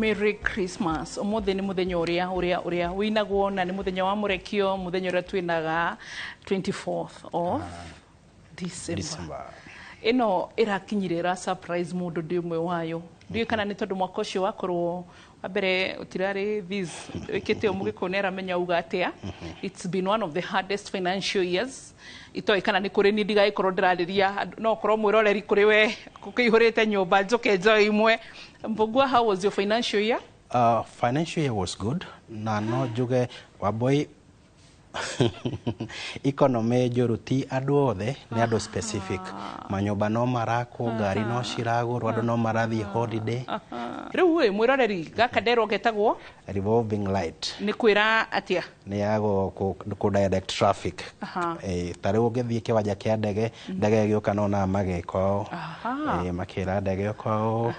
Merry Christmas. Ũmũthĩ nĩ mũthenya ũrĩa ũinagwo na nĩ mũthenya wa mũrekio, mũthenya ũrĩa twinaga 24th of December. December. Ĩno ĩrakinyire ĩra surprise mũndũ, ndĩ ũmwe wayo. Ndiũĩ kana nĩ tondũ mwaka ũcio wakorwo wa mbere ũtirarĩ this wĩkĩte ũũ, mũgĩkũyũ nĩ aramenya uga atĩa. It's been one of the hardest financial years. Itoĩ kana nĩ kũrĩ niĩ, ndigagĩkorwo ndĩrarĩria no ũkorwo mwĩroreri kũrĩ we kũihũrĩte nyũmba njoke njoe imwe. Mbũgua, how was your financial year? Financial year was good, na no njuge, Wambui, economy njũru ti andũ othe, nĩ andũ specific. Manyũmba no marakwo, ngari no ciragũrwo, andũ no marathiĩ holiday. Rĩu ĩ mwĩroreri, gaka nderwo getagwo revolving light. Nĩ kwĩra atĩa? Nĩ ya kũ direct traffic. Ta rĩu ũngĩthiĩ kĩwanja kĩa ndege, ndege ĩgĩũka no na mageka ũũ. Makĩra ndege ũka ũũ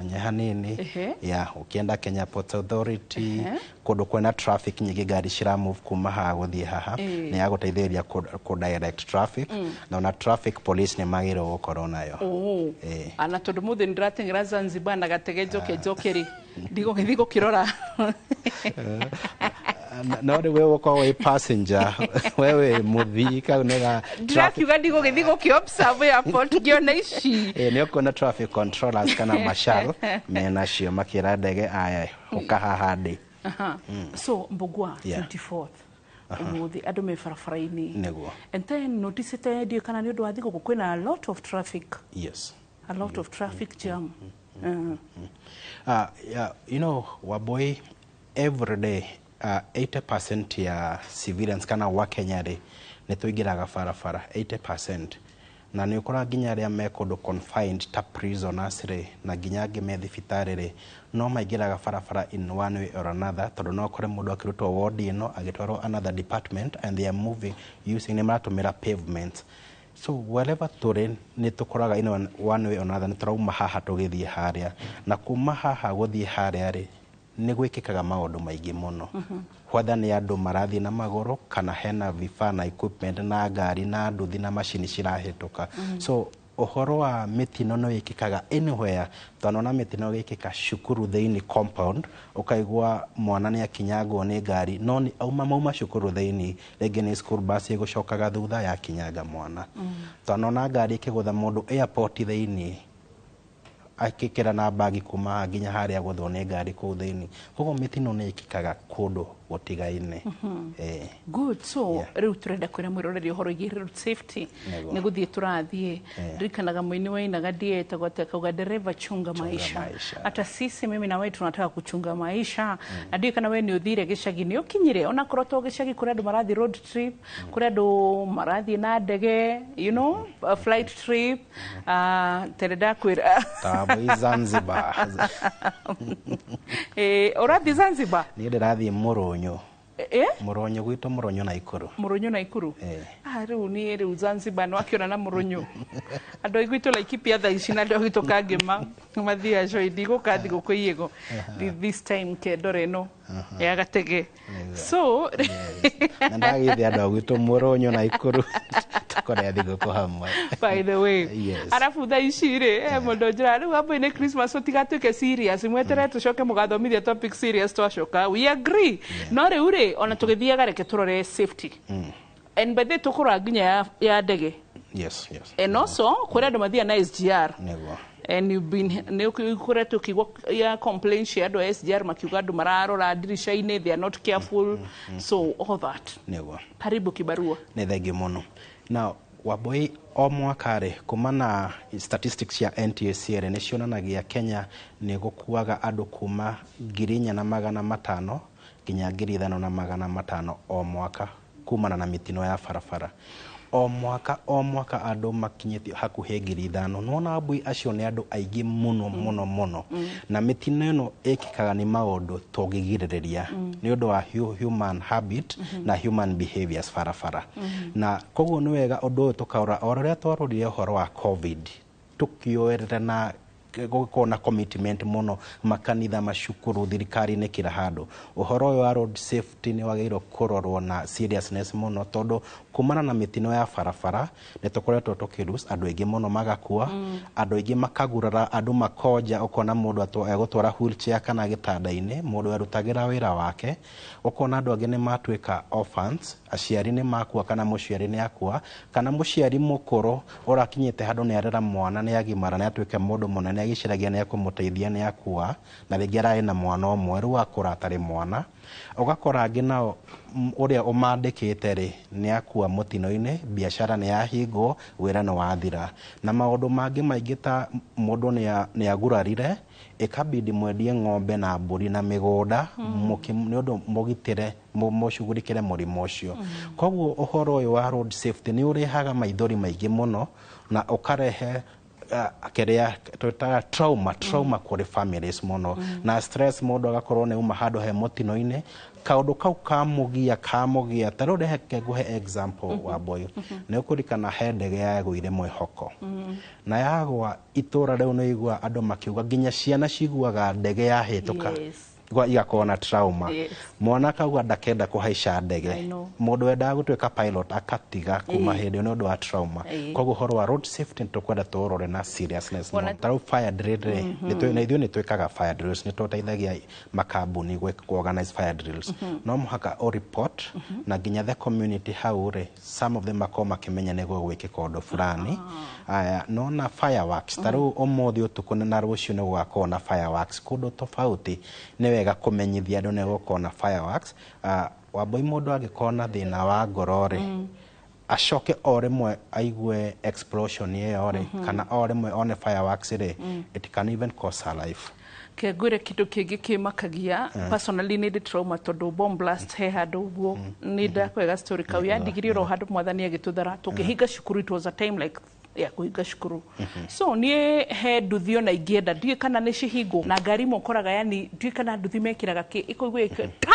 nye hanini. Ya ũkĩenda Kenya Ports Authority, kũndũ kwĩna traffic nyingĩ, ngari cira move kuma haha gũthiĩ haha, nĩ ya gũteithĩrĩria kũ direct traffic. Na ona traffic police nĩ magĩrĩirwo gũkorwo nayo. Ana tondũ mũthĩ nĩ ndĩrateng'era Zanzibar na gatege njoke njoke rĩ, ndigũgĩthiĩ gũkĩrora. No rĩu we ũgũkorwo wĩ passenger, we wĩ mũthii, kau nĩ ga traffic. Ndĩrakiuga ndigũgĩthiĩ gũkĩ observe airport ngĩona ici. Nĩ ũkuona traffic controllers kana marshal menacio makĩra ndege, aya ũka haha ndĩ. So Mbũgua, 24th ũmũthĩ andũ me barabara-inĩ. Nĩguo. And then noticĩte, ndiũĩ kana nĩ ũndũ wa thigũkũ, kwĩna a lot of traffic, a lot of traffic jam. Yeah, Wambui, every day 80% ya civilians kana wa Kenya rĩ, nĩ tũingĩraga barabara 80%, na nĩ ũkoraga nginya arĩa me kũndũ confined ta prisoners rĩ, na nginya angĩ me thibitarĩ rĩ, no maingĩraga barabara in one way or another, tondũ no ũkore mũndũ akĩrutwo ward ĩno agĩtwarwo another department, and they are moving using, nĩ maratũmĩra pavements. So wherever tũrĩ, nĩ tũkoraga in one way or another nĩ tũrauma haha tũgĩthiĩ harĩa, na kuma haha gũthiĩ harĩa rĩ, nĩ gwĩkĩkaga maũndũ maingĩ mũno, whether nĩ andũ marathiĩ na magũrũ kana hena vifaa na equipment na ngari na nduthi na macini cirahĩtũka. So ũhoro wa mĩtino nĩ wĩkĩkaga anywhere. Twanona mĩtino ĩgĩkĩka cukuru thĩinĩ compound, ũkaigua mwana nĩ akinyangwo nĩ ngari, no nĩ auma mauma cukuru thĩinĩ, rĩngĩ nĩ school bus ĩgũcokaga thutha yakinyanga mwana. Twanona ngari ĩkĩgũtha mũndũ airport thĩinĩ, akĩkĩra na bagi kuma haha nginya harĩa, gũthwo nĩ ngari kũu thĩinĩ. Koguo mĩtino nĩ ĩkĩkaga kũndũ gũtigaine. Good. So rĩu tũrenda kwĩra mwĩroreri ũhoro wĩgiĩ road safety. Nĩguo. Nĩ gũthiĩ tũrathiĩ. Ndirikanaga mũini wainaga ndietagwo atĩ, akauga, "Dereva chunga maisha." Maisha. Hata sisi, mimi na wewe, tunataka kuchunga maisha. Na ndiũĩ kana we nĩ ũthire gĩcagi, nĩ ũkinyire, onakorwo to gĩcagi, kũrĩ andũ marathiĩ road trip, kũrĩ andũ marathiĩ na ndege, a flight trip. Tere ndakwĩra. Wambui, Zanzibar. Ũrathiĩ Zanzibar? Niĩ ndĩrathiĩ Mũrũnyũ. Mũrũnyũ gwitũ, Mũrũnyũ na Ikuru. Mũrũnyũ na Ikuru. Eh. Ah, rĩu niĩ rĩu Zanzibar nĩ wakĩona na Mũrũnyũ, andũ a gwitũ Laikipia thaa ici na andũ a gwitũ Kangema mathiaga coindi ndigũka thigũkũ iĩgo this time kendore ĩno ya gatege, so Na ndagĩthĩ andũ a gwitũ Mũrũnyũ na Ikuru tũkore thigũkũ hamwe. By the way, arabu thaa ici rĩ, mũndũ njĩra rĩu ambui nĩ Christmas, tũtigatuĩke serious, mweterere tũcoke mũgathomithia topic serious twacoka. We agree. No rĩu rĩ, ona tũgĩthiaga, reke tũrore safety, and by the way, tũkũrora nginya ya ndege and also kũrĩ andũ mathiaga na SGR. And you've been, nĩ ũkoretwo ũkĩigua ya complaints cia andũ a SGR makiuga andũ mararora ndirica-inĩ, they are not careful, so all that. Karibu kibarua. Nĩ thengiũ mũno. Na Wambui, o mwaka rĩ, kuma na statistics cia NTSA rĩ, nĩ cionanagia Kenya nĩ gũkuaga andũ kuma 4,500 nginya 5,500 o mwaka kumana na mĩtino ya barabara. O mwaka, o mwaka andũ makinyĩtie hakuhĩ 5,000. Nĩwona, Wambui, acio nĩ andũ aingĩ mũno mũno mũno. Na mĩtino ĩno ĩkĩkaga nĩ maũndũ tũngĩgirĩrĩria nĩ ũndũ wa human habit na human behaviors barabara. Na koguo nĩ wega ũndũ ũyũ tũkaũrora o rĩrĩa twarorire ũhoro wa COVID, tũkĩoerera na gũkorwo na commitment mũno, makanitha, macukuru, thirikari-inĩ, kila handũ. Ũhoro ũyũ wa road safety nĩ wagĩrĩirwo kũrorwo na seriousness mũno, tondũ kumana na mĩtino ya barabara nĩ tũkoretwo tũkĩ lose andũ aingĩ mũno, magakua andũ aingĩ, makagurara, andũ makonja, ũkona mũndũ egũtwara wheelchair kana gĩtanda-inĩ, mũndũ erutagĩra wĩra wake, ũkona andũ angĩ nĩ matuĩka orphans, aciari nĩ makua kana mũciari nĩ akua, kana mũciari mũkũrũ ũrakinyĩte handũ nĩ arera mwana, nĩ agimara, nĩ atuĩka mũndũ mũnene, agĩciragia nĩ ekũmũteithia, nĩ akua, na rĩngĩ ararĩ na mwana ũmwe, rĩu akũra atarĩ mwana. Ũgakora angĩ nao ũrĩa ũmandĩkĩte rĩ nĩ akua mũtino-inĩ, biacara nĩ yahingwo, wĩra nĩ wathira, na maũndũ mangĩ maingĩ ta mũndũ nĩ agurarire, ĩkabidi mwendie ng'ombe na mbũri na mĩgũnda nĩ ũndũ mũgitĩre mũcugurikĩre mũrimũ ũcio. Koguo ũhoro ũyũ wa road safety nĩ ũrehaga maithori maingĩ mũno na ũkarehe kĩrĩa twĩtaga trauma kũrĩ families mũno na stress. Mũndũ agakorwo nĩ uma handũ he mũtino-inĩ, kaũndũ kau kamũgia kamũgia. Ta rĩu reke ngũhe example wa boy, nĩ ũkũririkana he ndege yagũire Mwĩhoko na yagwa itũra rĩu, nĩ igua andũ makiuga nginya ciana ciguaga ndege yahĩtũka igakorwo na trauma. Mwana akauga ndakenda kũhaica ndege. I know. Mũndũ wendaga gũtuĩka pilot akatiga kuma hĩndĩ ĩyo nĩ ũndũ wa trauma. Koguo ũhoro wa road safety nĩ tũkwenda tũũrore na seriousness mũno. Ta rĩu fire drill rĩ, na ithuĩ nĩ twĩkaga fire drills, nĩ tũteithagia makambuni organize fire drills. No mũhaka o report na nginya the community hau rĩ, some of them makorwo makĩmenya nĩ gũgwĩkĩka ũndũ fulani. Aya, nona fireworks, ta rĩu ũmũthĩ ũtukũ na rũciũ nĩ gũgakorwo na fireworks kũndũ tofauti, nĩ wega kũmenyithia andũ nĩ gũkorwo na fireworks. Wambui, mũndũ angĩkorwo na thĩna wa ngoro rĩ, acoke o rĩmwe aigue explosion ĩyo rĩ, kana o rĩmwe one fireworks rĩ, it can even cause her life. Kengwire kindu kingi kimakagia personally, nĩ ndĩ trauma tondu bomb blast he handũ ũguo nĩ ndakwega story kau yandigirie oro handũ Mwathani agĩtũthara tũkĩhinga cukuru. It was a time like ya kũhinga cukuru, so niĩ he nduthi ona ingĩenda, ndiũĩ kana nĩ cihingwo na ngari imwe ũkoraga, yani ndiũĩ kana nduthi mekĩraga kĩ ĩkũigua ta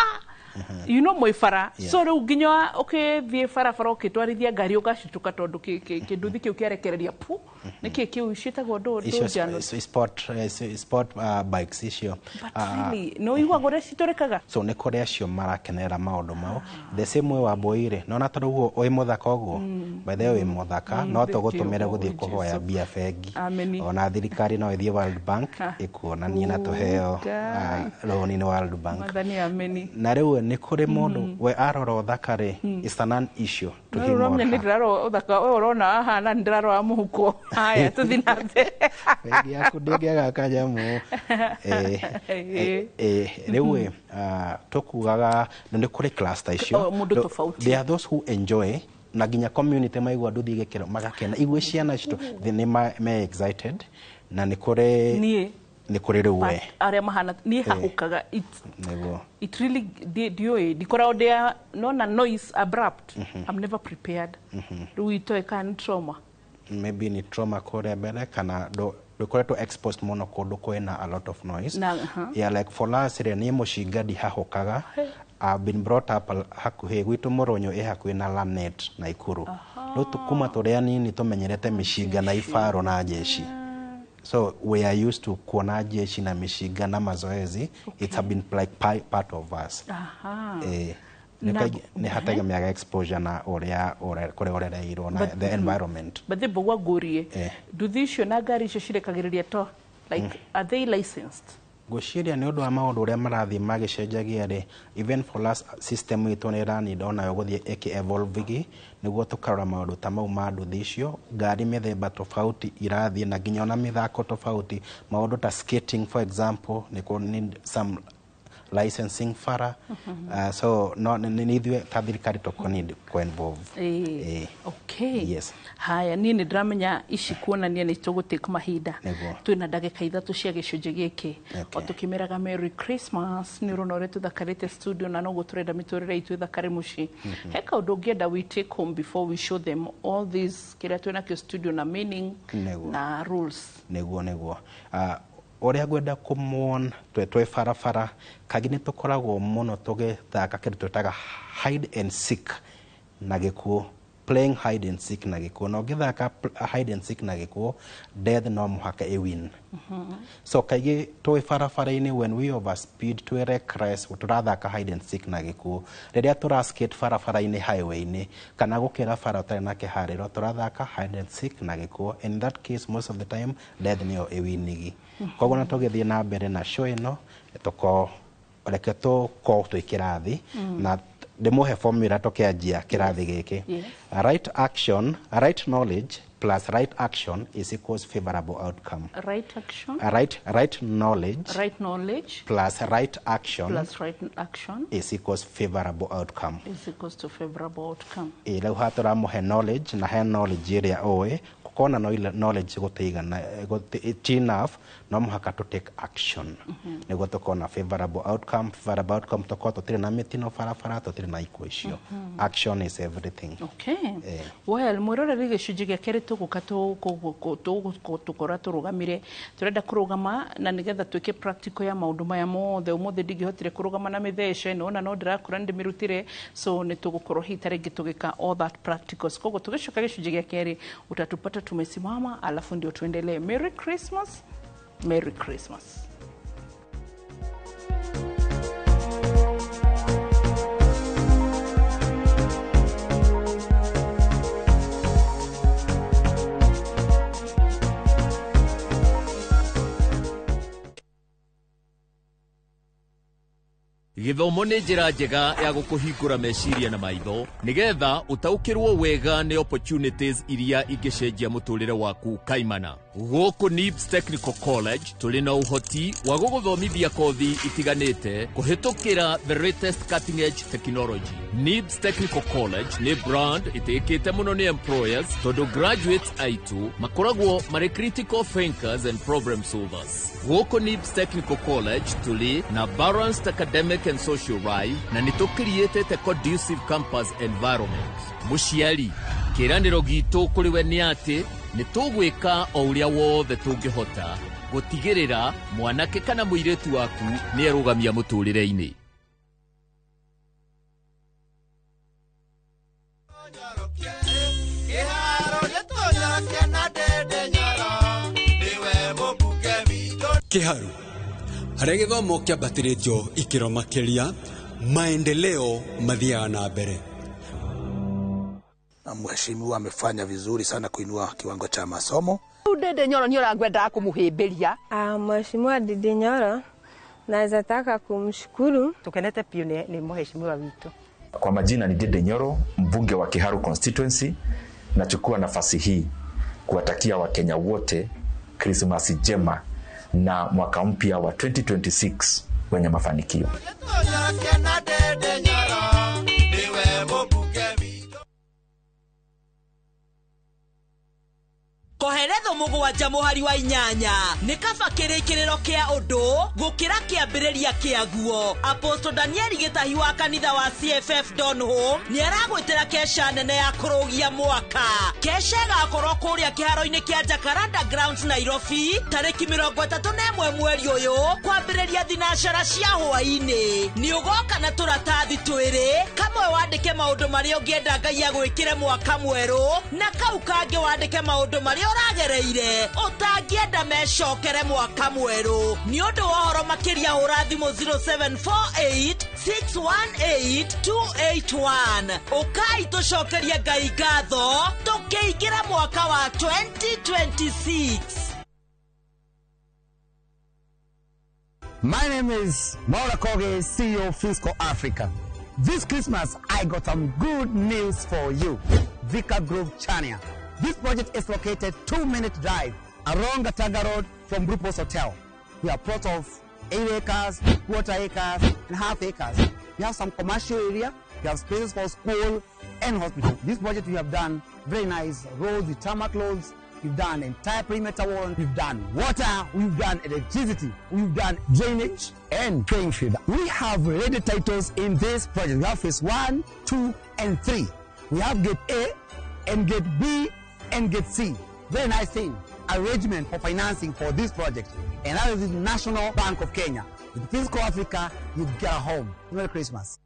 mwĩ bara. So rĩu nginya ũkĩthiĩ barabara ũkĩtwarithia ngari ũgacituka tondũ kĩnduthi kĩu kĩarekereria pu nĩkĩ kĩu ciĩtagwo icio ndũ njano. Sport bikes icio. But really, nĩ ũiguaga ũrĩa citũrĩkaga. So nĩ kũrĩ acio marakenerera maũndũ mau the same way. Wambui rĩ, nona ta rĩu wĩ mũthaka ũguo, by the way wĩ mũthaka, no Thank you. tũgũtũmĩre gũthiĩ Oh, kũhoya Jesu. mbia bengi. Ameni. Ona thirikari no ĩthiĩ World Bank ĩkuonanie na tũheo Ngai. Rũni nĩ World Bank. Mwathani, ameni. Na rĩu nĩ kũrĩ mũndũ we arora ũthaka rĩ, it's a non issue to No him or ũramenya nĩ her. ndĩrarora ũthaka ũyũ ũrona ahana, nĩ ndĩrarora mũhuko. Haya, tũthiĩ na mbere. Bengi yaku ndĩngĩaga kanyamũ. Rĩu ĩ, tũkugaga nĩ kũrĩ cluster icio. O, mũndũ tofauti. There are those who enjoy, na nginya community maigua nduthi igĩkĩrwo magakena, igue ciana citũ nĩ me excited, na nĩ kũrĩ Niĩ nĩ kũrĩ rĩu we but arĩa mahana niĩ hahũkaga it nĩguo it really ndiũĩ, ndikoragwo ndĩa nona noise abrupt, I'm never prepared. Rĩu itoĩ kana nĩ trauma. Maybe ni trauma kũrĩa mbere kana ndũkoretwo exposed mũno kũndũ kwĩna a lot of noise. Na, aha. Yeah, like for us rĩ, niĩ mũcinga ndihahũkaga. I've been brought up hakuhĩ gwitũ Mũrũnyũ, ĩ hakuhĩ na Lanet Naikuru. Rĩu kuma tũrĩ anini tũmenyerete mĩcinga na ibaro na jeshi, so we are used to kuona jeshi na mĩcinga na mazoezi. It's have been like part of us. Nĩ nĩ hategemeaga exposure na ũrĩa kũrĩa ũrereirwo na the environment. But mbũgua ngũrie, nduthi icio na ngari icio cirekagĩrĩria to like, are they licensed? Ngwĩciria nĩ ũndũ wa maũndũ ũrĩa marathiĩ magĩcenjagia rĩ, even for us system itũ nĩ ĩranida onayo gũthiĩ ĩkĩ evolve, nĩguo tũkarora maũndũ ta mau ma nduthi icio, ngari mĩthemba tofauti irathiĩ, na nginya ona mĩthako tofauti, maũndũ ta skating for example, nĩ kũ need some licensing bara. So no nĩ ithuĩ ta thirikari tũkũ need kũ involve. Okay. Yes. Haya, niĩ nĩ ndĩramenya ici kuonania nĩ tũgũtake mahinda. Nĩguo. Twĩna ndagĩka 3 cia gĩcunjĩ gĩkĩ. O tũkĩmeraga Merry Christmas, nĩ ũrona ũrĩa tũthakarĩte studio, na noguo tũrenda mĩtũrĩre itũ ĩthakare mũciĩ. He kaũndũ ũngĩenda we take home before we show them all this kĩrĩa twĩnakĩo studio na meaning Nĩguo. na rules? Nĩguo ũrĩa ngwenda kũmwon twĩ barabara, kaingĩ nĩ tũkoragwo mũno tũgĩthaka kĩndũ twĩtaga hide and seek na gĩkuũ. playing hide and seek na gĩkuũ, na ũngĩthaka hide and seek na gĩkuũ, death no mũhaka ĩwin. So kaingĩ twĩ barabara-inĩ, when we overspeed, twĩ reckless, tũrathaka hide and seek na gĩkuũ. Rĩrĩa tũra skate barabara-inĩ, highway-inĩ, kana gũkĩra bara ũtarĩ na kĩharĩro, tũrathaka hide and seek na gĩkuũ. In that case, most of the time death nĩyo ĩwinigi. Koguo na tũgĩthiĩ na mbere na show ĩno, tũko reke tũkorwo twĩ kĩrathi na ndĩmũhe formula tũkĩanjia kĩrathi gĩkĩ. Right action, right knowledge plus right action is equals favorable outcome. Right action. Right knowledge. Right knowledge plus right action plus right action is equals favorable outcome. Is equals to favorable outcome. Ĩ rĩu haha tũramũhe knowledge, na he knowledge ĩrĩa ũĩ kũkona no knowledge gũtĩigana, ti enough, no mũhaka to take action nĩguo tũkona favorable outcome. Favorable outcome tũkorwo tũtirĩ na mĩtino barabara, tũtirĩ na ikuũ icio. Action is everything. Okay. Well, mwĩroreri, gĩcunjĩ gĩa kerĩ tũgũka tũkora tũrũgamire, tũrenda kũrũgama na nĩgetha twĩke practical ya maũndũ maya mothe. Ũmũthĩ ndingĩhotire kũrũgama na mĩthece ĩno, na no ndĩrakora nĩ ndĩmĩrutire, so nĩ tũgũkorwo hihi ta rĩngĩ tũgĩka all that practicals. Koguo tũgĩcoka gĩcunjĩ gĩa kerĩ utatupata tumesimama, alafu ndio tuendelee. Merry Christmas, Merry Christmas. Gĩthomo nĩ njĩra njega ya gũkũhingũra meciria na maitho nĩgetha ũtaũkĩrwo wega nĩ opportunities iria ingĩcenjia mũtũrĩre waku kaimana. Gũkũ NIBS Technical College tũrĩ na ũhoti wa gũgũthomithia kothi itiganĩte kũhĩtũkĩra the latest cutting edge technology. NIBS Technical College nĩ brand ĩtĩkĩte mũno nĩ employers tondũ graduates aitũ makoragwo marĩ critical thinkers and problem solvers. Gũkũ NIBS Technical College tũrĩ na balanced academic and social life na nĩ tũcreatĩte conducive campus environment. Mũciari, kĩĩranĩro gitũ kũrĩ we nĩ atĩ nĩ tũgwĩka o ũrĩa wothe tũngĩhota gũtigĩrĩra mwanake kana mũirĩtu waku nĩ erũgamia mũtũrĩre-inĩ. Kiharu harĩa gĩthomo kĩambatĩrĩtio ikĩro makĩria, maendeleo mathiaga na mbere. Na mheshimiwa amefanya vizuri sana kuinua kiwango cha masomo. Ndindi Nyoro nĩ ũrangwendaga kũmũhĩmbĩria. Mheshimiwa Ndindi Nyoro naweza taka kumshukuru. Tukenete biũ nĩ mheshimiwa witũ. Kwa majina ni Ndindi Nyoro, mbunge wa Kiharu constituency. Nachukua nafasi hii kuwatakia Wakenya wote Krismasi njema na mwaka mpya wa 2026 wenye mafanikio. Koheretho mũgwanja mũhari wa inyanya nĩ kaba kĩrĩkĩrĩro kĩa ũndũ gũkĩra kĩambĩrĩria kĩaguo. Apostle Daniel Gĩtahi wa kanitha wa CFF Donholm nĩ aragwĩtĩra kesha nene ya kũrũgia mwaka. Kesha ĩgakorwo kũrĩa kĩharo-inĩ kĩa Jacaranda Grounds Nairobi tarĩki 31 mweri ũyũ kwambĩrĩria thinacara cia hwaĩ-inĩ. Nĩ ũgoka na tũratathi twĩrĩ, kamwe wandĩke maũndũ marĩa ũngĩenda Ngai agwĩkĩre mwaka mwerũ na kau kangĩ wandĩke maũndũ marĩa ũragereire ũtangĩenda mecokere mwaka mwerũ. Nĩ ũndũ wa ũhoro makĩria hũra thimũ 0748 618 281. Ũkai tũcokerie Ngai ngatho tũkĩingĩra mwaka wa 2026. My name is Maura Koge, CEO of Fiscal Africa. This Christmas, I got some good news for you. Vika Grove Chania. This project is located 2-minute drive along Gataga Road from Grupos Hotel. We have plots of 8 acres, quarter acres, and half acres. We have some commercial area. We have spaces for school and hospital. This project we have done very nice roads with tarmac roads. We've done entire perimeter wall. We've done water. We've done electricity. We've done drainage and playing field. We have ready titles in this project. We have phase 1, 2, and 3. We have gate A and gate B and gate C. Very nice thing. Arrangement for financing for this project. And that is the National Bank of Kenya. With Fiscal Africa, you get a home. Merry Christmas.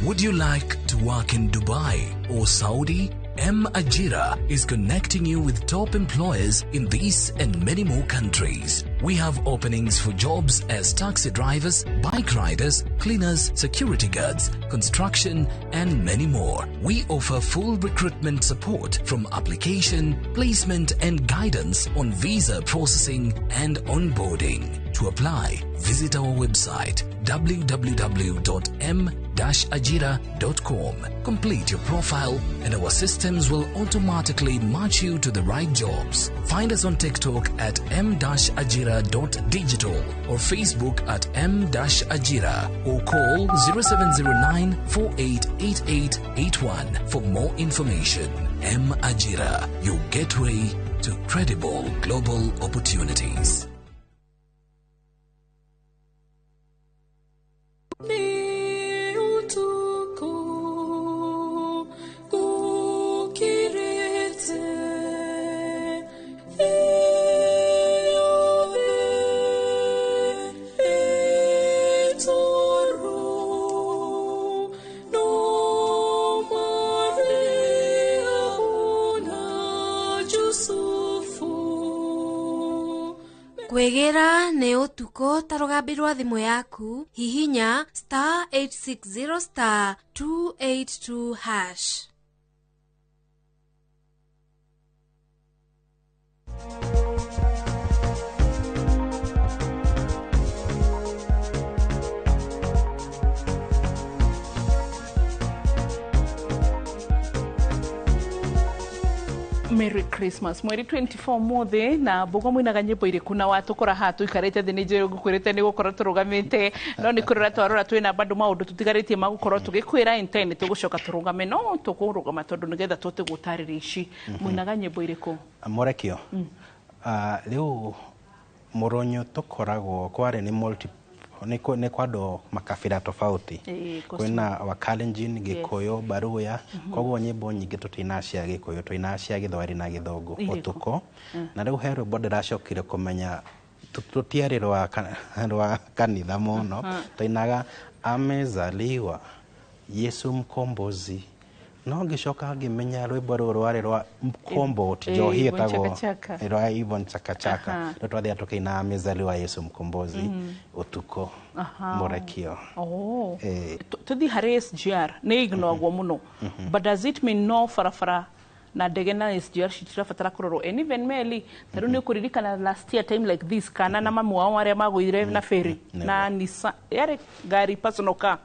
Would you like to work in Dubai or Saudi? M Ajira is connecting you with top employers in these and many more countries. We have openings for jobs as taxi drivers, bike riders, cleaners, security guards, construction, and many more. We offer full recruitment support from application, placement, and guidance on visa processing and onboarding. To apply, visit our website www.m-ajira.com. Complete your profile and our systems will automatically match you to the right jobs. Find us on TikTok at m-ajira.digital or Facebook at m-ajira or call 0709 488881 for more information. M Ajira, your gateway to credible global opportunities. Kwĩgĩra nĩ ũtukũ ta rũgambi rwa thimũ yaku hihinya star 860 star 282 hash. Merry Christmas mweri 24 mothe na mbogo mwinaga nyimbo iriku na watukora haha tuikarite thi ni njũĩ ngukwirite ni gukorwo turugamite no ni kurora twarora twina bado maundu tutigarĩtie magukorwo tugikwira in time tugucoka turugame no tukurugama tondu nigetha tute gutarĩria ici mwinaga nyimbo iriku Mũrekio. Rĩu Mũrũnyũ tũkoragwo kwarĩ nĩ multi nĩ kwa andũ makabira tofauti, kwĩna Wakalenjin, Gĩkũyũ, Baruya, koguo nyĩmbo nyingĩ tũtinaga cia Gĩkũyũ, tũinaga cia Gĩthweri na Gĩthũngũ ũtukũ. Na rĩu he rwĩmbo ndĩracokire kũmenya tũtiarĩ rwa kanitha mũno, tũinaga amezaliwa Yesu mkombozi, no ngĩcoka ngĩmenya rwĩmbo rũu rwarĩ rwa mkomboti njohi ĩtagwo rwa Yvonne Chakachaka, rĩu twathiaga tũkĩina amezaliwa Yesu mkombozi ũtukũ. Mũrekio. Tũthiĩ harĩ SGR nĩ ignoragwo mũno, but does it mean no barabara na ndege na SGR citirabatara kũrorwo and even meli ta rĩu nĩ ũkũririkana last year time like this kana na mamu wao arĩa magũire na ferry na Nissan yarĩ ngari personal car.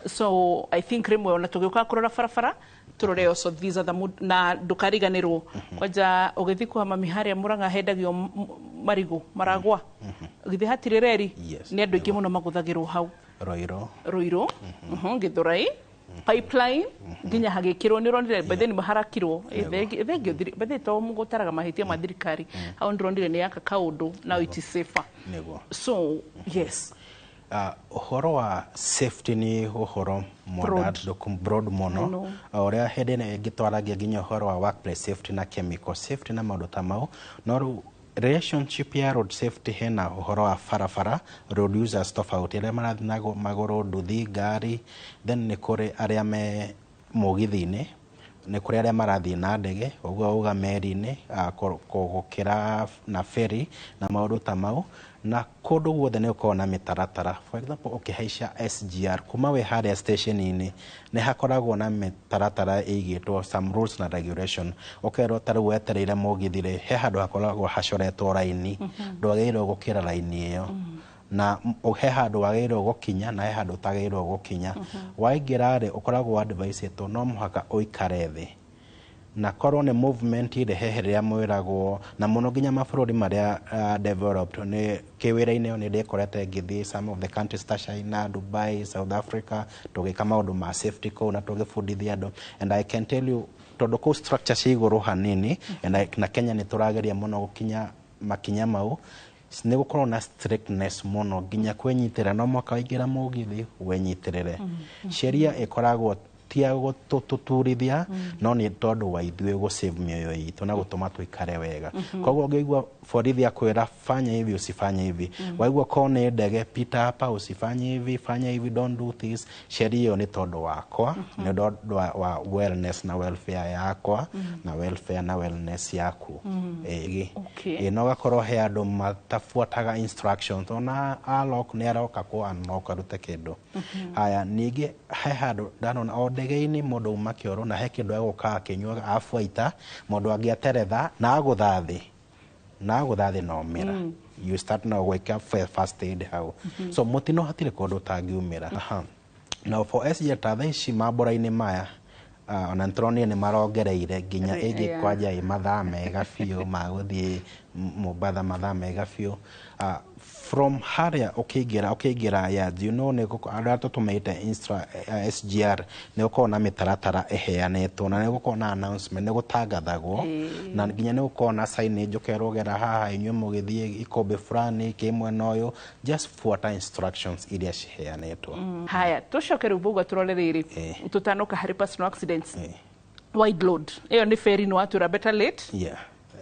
So I think rĩmwe ona tũgĩũka kũrora barabara tũrore also these are the mood na ndũkariganĩrwo kwanja ũgĩthiĩ kwa mami harĩa Mũrang'a hendagio marigũ maragwa githĩ hatirĩ reri nĩ andũ aingĩ mũno magũthagĩrwo hau Ruiru Gĩthũrai pipeline nginya hagĩkĩrwo nĩ ũronire by then harakirwo thengio by the to mũgũtaraga mahĩtia ma thirikari hau ndĩronire nĩ yaka kaũndũ now it is safer. So yes, ũhoro wa safety nĩ ũhoro broad mũno ũrĩa hĩndĩ ĩno ĩngĩ twaragia nginya ũhoro wa workplace safety na chemical safety na maũndũ ta mau, no rĩu relationship ya road safety hena ũhoro wa barabara road users tofauti arĩa marathiĩ na magũrũ, nduthi, ngari, then nĩ kũrĩ arĩa me mũgithi-inĩ, nĩ kũrĩ arĩa marathiĩ na ndege, ũguo uga meri-inĩ, gũkĩra na ferry na maũndũ ta mau, na kũndũ guothe nĩ ũkoragwo na mĩtaratara. For example, ũkĩhaica SGR kuma wĩ harĩa station-inĩ nĩ hakoragwo na mĩtaratara ĩigĩtwo some rules na regulation, ũkerwo ta rĩu wetereire mũgithi rĩ, he handũ hakoragwo hacoretwo raini, ndwagĩrĩirwo gũkĩra raini ĩyo, na he handũ wagĩrĩirwo gũkinya na he handũ ũtagĩrĩirwo gũkinya. Waingĩra rĩ, ũkoragwo advice-ĩtwo no mũhaka ũikare thĩ, na korwo nĩ movement ĩrĩ he rĩrĩa mwĩragwo, na mũno nginya mabũrũri marĩa developed nĩ kĩwĩra-inĩ nĩ ndĩkorete ngĩthiĩ some of the countries ta China, Dubai, South Africa, tũgĩka maũndũ ma safety kũu na tũgĩbundithia andũ, and I can tell you tondũ kũu structure cia igũrũ hanini, and na Kenya nĩ tũrageria mũno gũkinya makinya mau, nĩ gũkorwo na strictness mũno nginya kwĩnyitĩrĩra, no mwaka waingĩra mũgithi wĩnyitĩrĩre. Sheria ĩkoragwo Ti ya gũtũturithia, no nĩ tondũ wa ithuĩ gũ save mĩoyo itũ na gũtũma tũikare wega. Koguo ũngĩigua borithi akwĩra fanya hivi, usifanye hivi, waigua ko nĩ ndege, pita hapa, usifanye hivi, fanya hivi, don't do this, sheria ĩyo nĩ tondũ wakwa, nĩ tondũ wa wellness na welfare yakwa, na welfare na wellness yaku. Ĩĩ. Ĩĩ, no gakorwo he andũ matabuataga instructions, ona unlock nĩ aroka kũ unlock arute kĩndũ. Haya, ningĩ he handũ ndanona o ndege-inĩ mũndũ uma kĩoro na he kĩndũ egũka akĩnyuaga abuaita mũndũ angĩateretha na agũtha thĩ na agũtha thĩ no mĩra, you start na gwĩka first aid hau. So mũtino hatirĩ kũndũ ũtangiumĩra. Aha. Now for SGR ta thaa ici mambũra-inĩ maya, ona nĩtũronire nĩ marongereire nginya ĩngĩ kwanja ĩ mathaa mega biũ ma gũthiĩ Mombatha, mathaa mega biũ. From harĩa ũkĩingĩra yards, nĩ arĩa tũtũmĩte SGR, nĩ gũkoragwo na mĩtaratara ĩheanĩtwo na nĩ gũkoragwo na announcement, nĩ gũtangathagwo na nginya nĩ gũkoragwo na signage, ũkerwo gera haha inyuĩ mũgĩthiĩ ikũmbĩ fulani kĩ mwena ũyũ, just fuata instructions iria ciheanĩtwo. Haya, tũcoke rĩu bauga tũrore rĩrĩ, tũtanoka harĩ personal accidents, wide load ĩyo nĩ ferry, nĩ watwĩra better late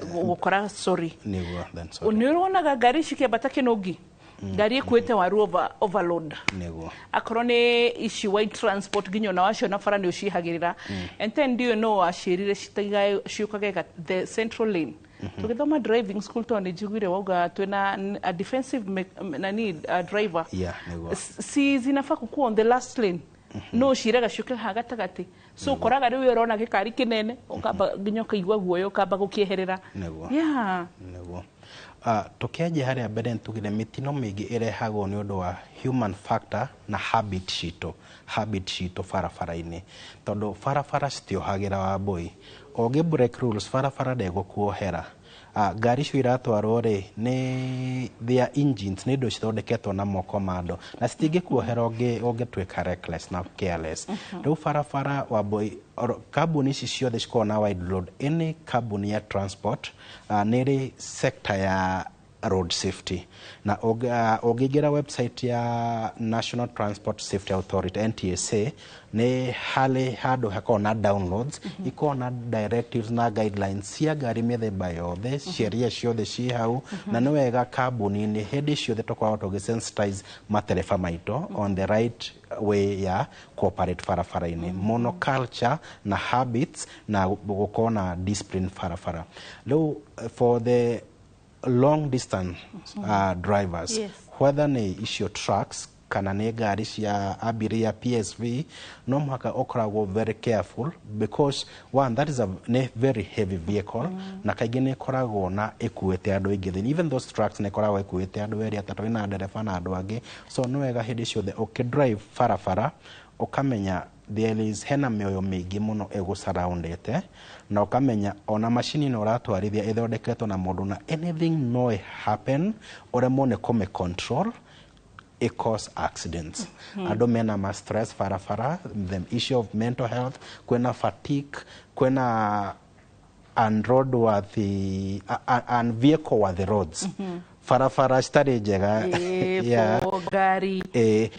gũkora sorry. Nĩguo, then sorry. Nĩ ũronaga ngari ici ikĩambata kĩnũngi, ngari ĩkuĩte waru overload. Akorwo nĩ ici wide transport, nginya ona waciona bara nĩ ũciehagĩrĩra. And then ndiũĩ no waciĩrire citigae ciũkage the central lane. Tũgĩthoma driving school, tondũ nĩ njiguire wauga twĩna a defensive nani a driver. Yeah, nĩguo. Si zinafaa kukuwa on the last lane, no cirega ciũke ha gatagatĩ, so ũkoraga rĩu ũrona gĩkari kĩnene, ũkamba nginya ũkaigua guoya, ũkamba gũkĩeherera. Nĩguo. Tũkĩanjia harĩa mbere nĩtugire mĩtino mĩingĩ ĩrehagwo nĩ ũndũ wa human factor na habit citũ barabara-inĩ, tondũ barabara citiohagĩra, Wambũi. Ũngĩ break rules, barabara ndĩgũkuohera. Ngari icio iratwarwo rĩ, nĩ their engines nĩ indo cithondeketwo na moko ma andũ na citingĩkuohera ũngĩtuĩka reckless na careless. Rĩu barabara, Wambũi, kambuni ici ciothe cikoragwo na wide load, any kambuni ya transport, nĩ ĩrĩ sector ya road safety, na ũngĩingĩra website ya National Transport Safety Authority, NTSA, nĩ harĩ handũ hakoragwo na downloads, ikoragwo na directives na guidelines cia ngari mĩthemba yothe, sheria ciothe ciĩ hau. Na nĩ wega kambuni-inĩ hĩndĩ ciothe tũkoragwo tũgĩsensitize matereba maitũ on the right way ya cooperate barabara-inĩ mũno, culture na habits na gũkorwo na discipline barabara. Rĩu for the long distance drivers, whether nĩ icio trucks kana nĩ ngari cia abiria PSV, no mũhaka ũkoragwo very careful because one, that is a nĩ very heavy vehicle, na kaingĩ nĩ ĩkoragwo na ĩkuĩte andũ aingĩ thĩinĩ. Even those trucks nĩ ĩkoragwo ĩkuĩte andũ erĩ, atatũ, ĩna ndereba na andũ angĩ. So nĩ wega hĩndĩ ciothe ũkĩdrive barabara ũkamenya there is hena mĩoyo mĩingĩ mũno ĩgũsurroundĩte, na ũkamenya ona macini ĩno ũratwarithia ĩthondeketwo na mũndũ, na anything no happen, ũremwo nĩ kũmĩ control, it cause accidents. Andũ mena ma stress barabara, the issue of mental health, kwĩna fatigue, kwĩna unroadworthy, unvehicle worthy roads, barabara citarĩ njega. For ngari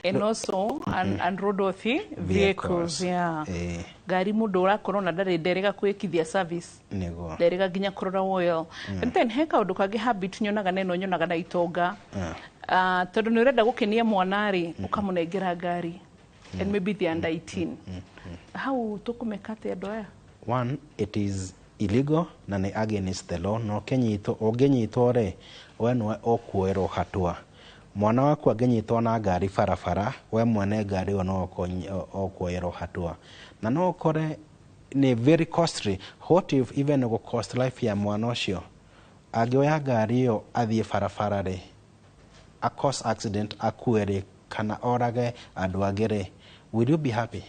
and also unroadworthy vehicles. Ngari mũndũ ũrakorwo na ndarĩ nderega kwĩkithia service, nderega nginya kũrora oil. And then he kaũndũ kangĩ, habit nyonaga na ĩno nyonaga na itonga. Ah, tondũ nĩ ũrenda gũkenia mwana rĩ, ũkamũnengera ngari and maybe they under 18. Hau tũkũmeka atĩa andũ aya? One, it is illegal na nĩ against the law, na ũkĩnyitwo, ũngĩnyitwo rĩ, we nĩwe ũkuoerwo hatua. Mwana waku angĩnyitwo na ngari barabara, we mwene ngari ĩyo no ũkuoerwo hatua, na no ũkore nĩ very costly. What if even gũ cost life ya mwana ũcio? Angĩoya ngari ĩyo athiĩ barabara rĩ, a cause accident, akue rĩ, kana orage andũ angĩ rĩ, will you be happy?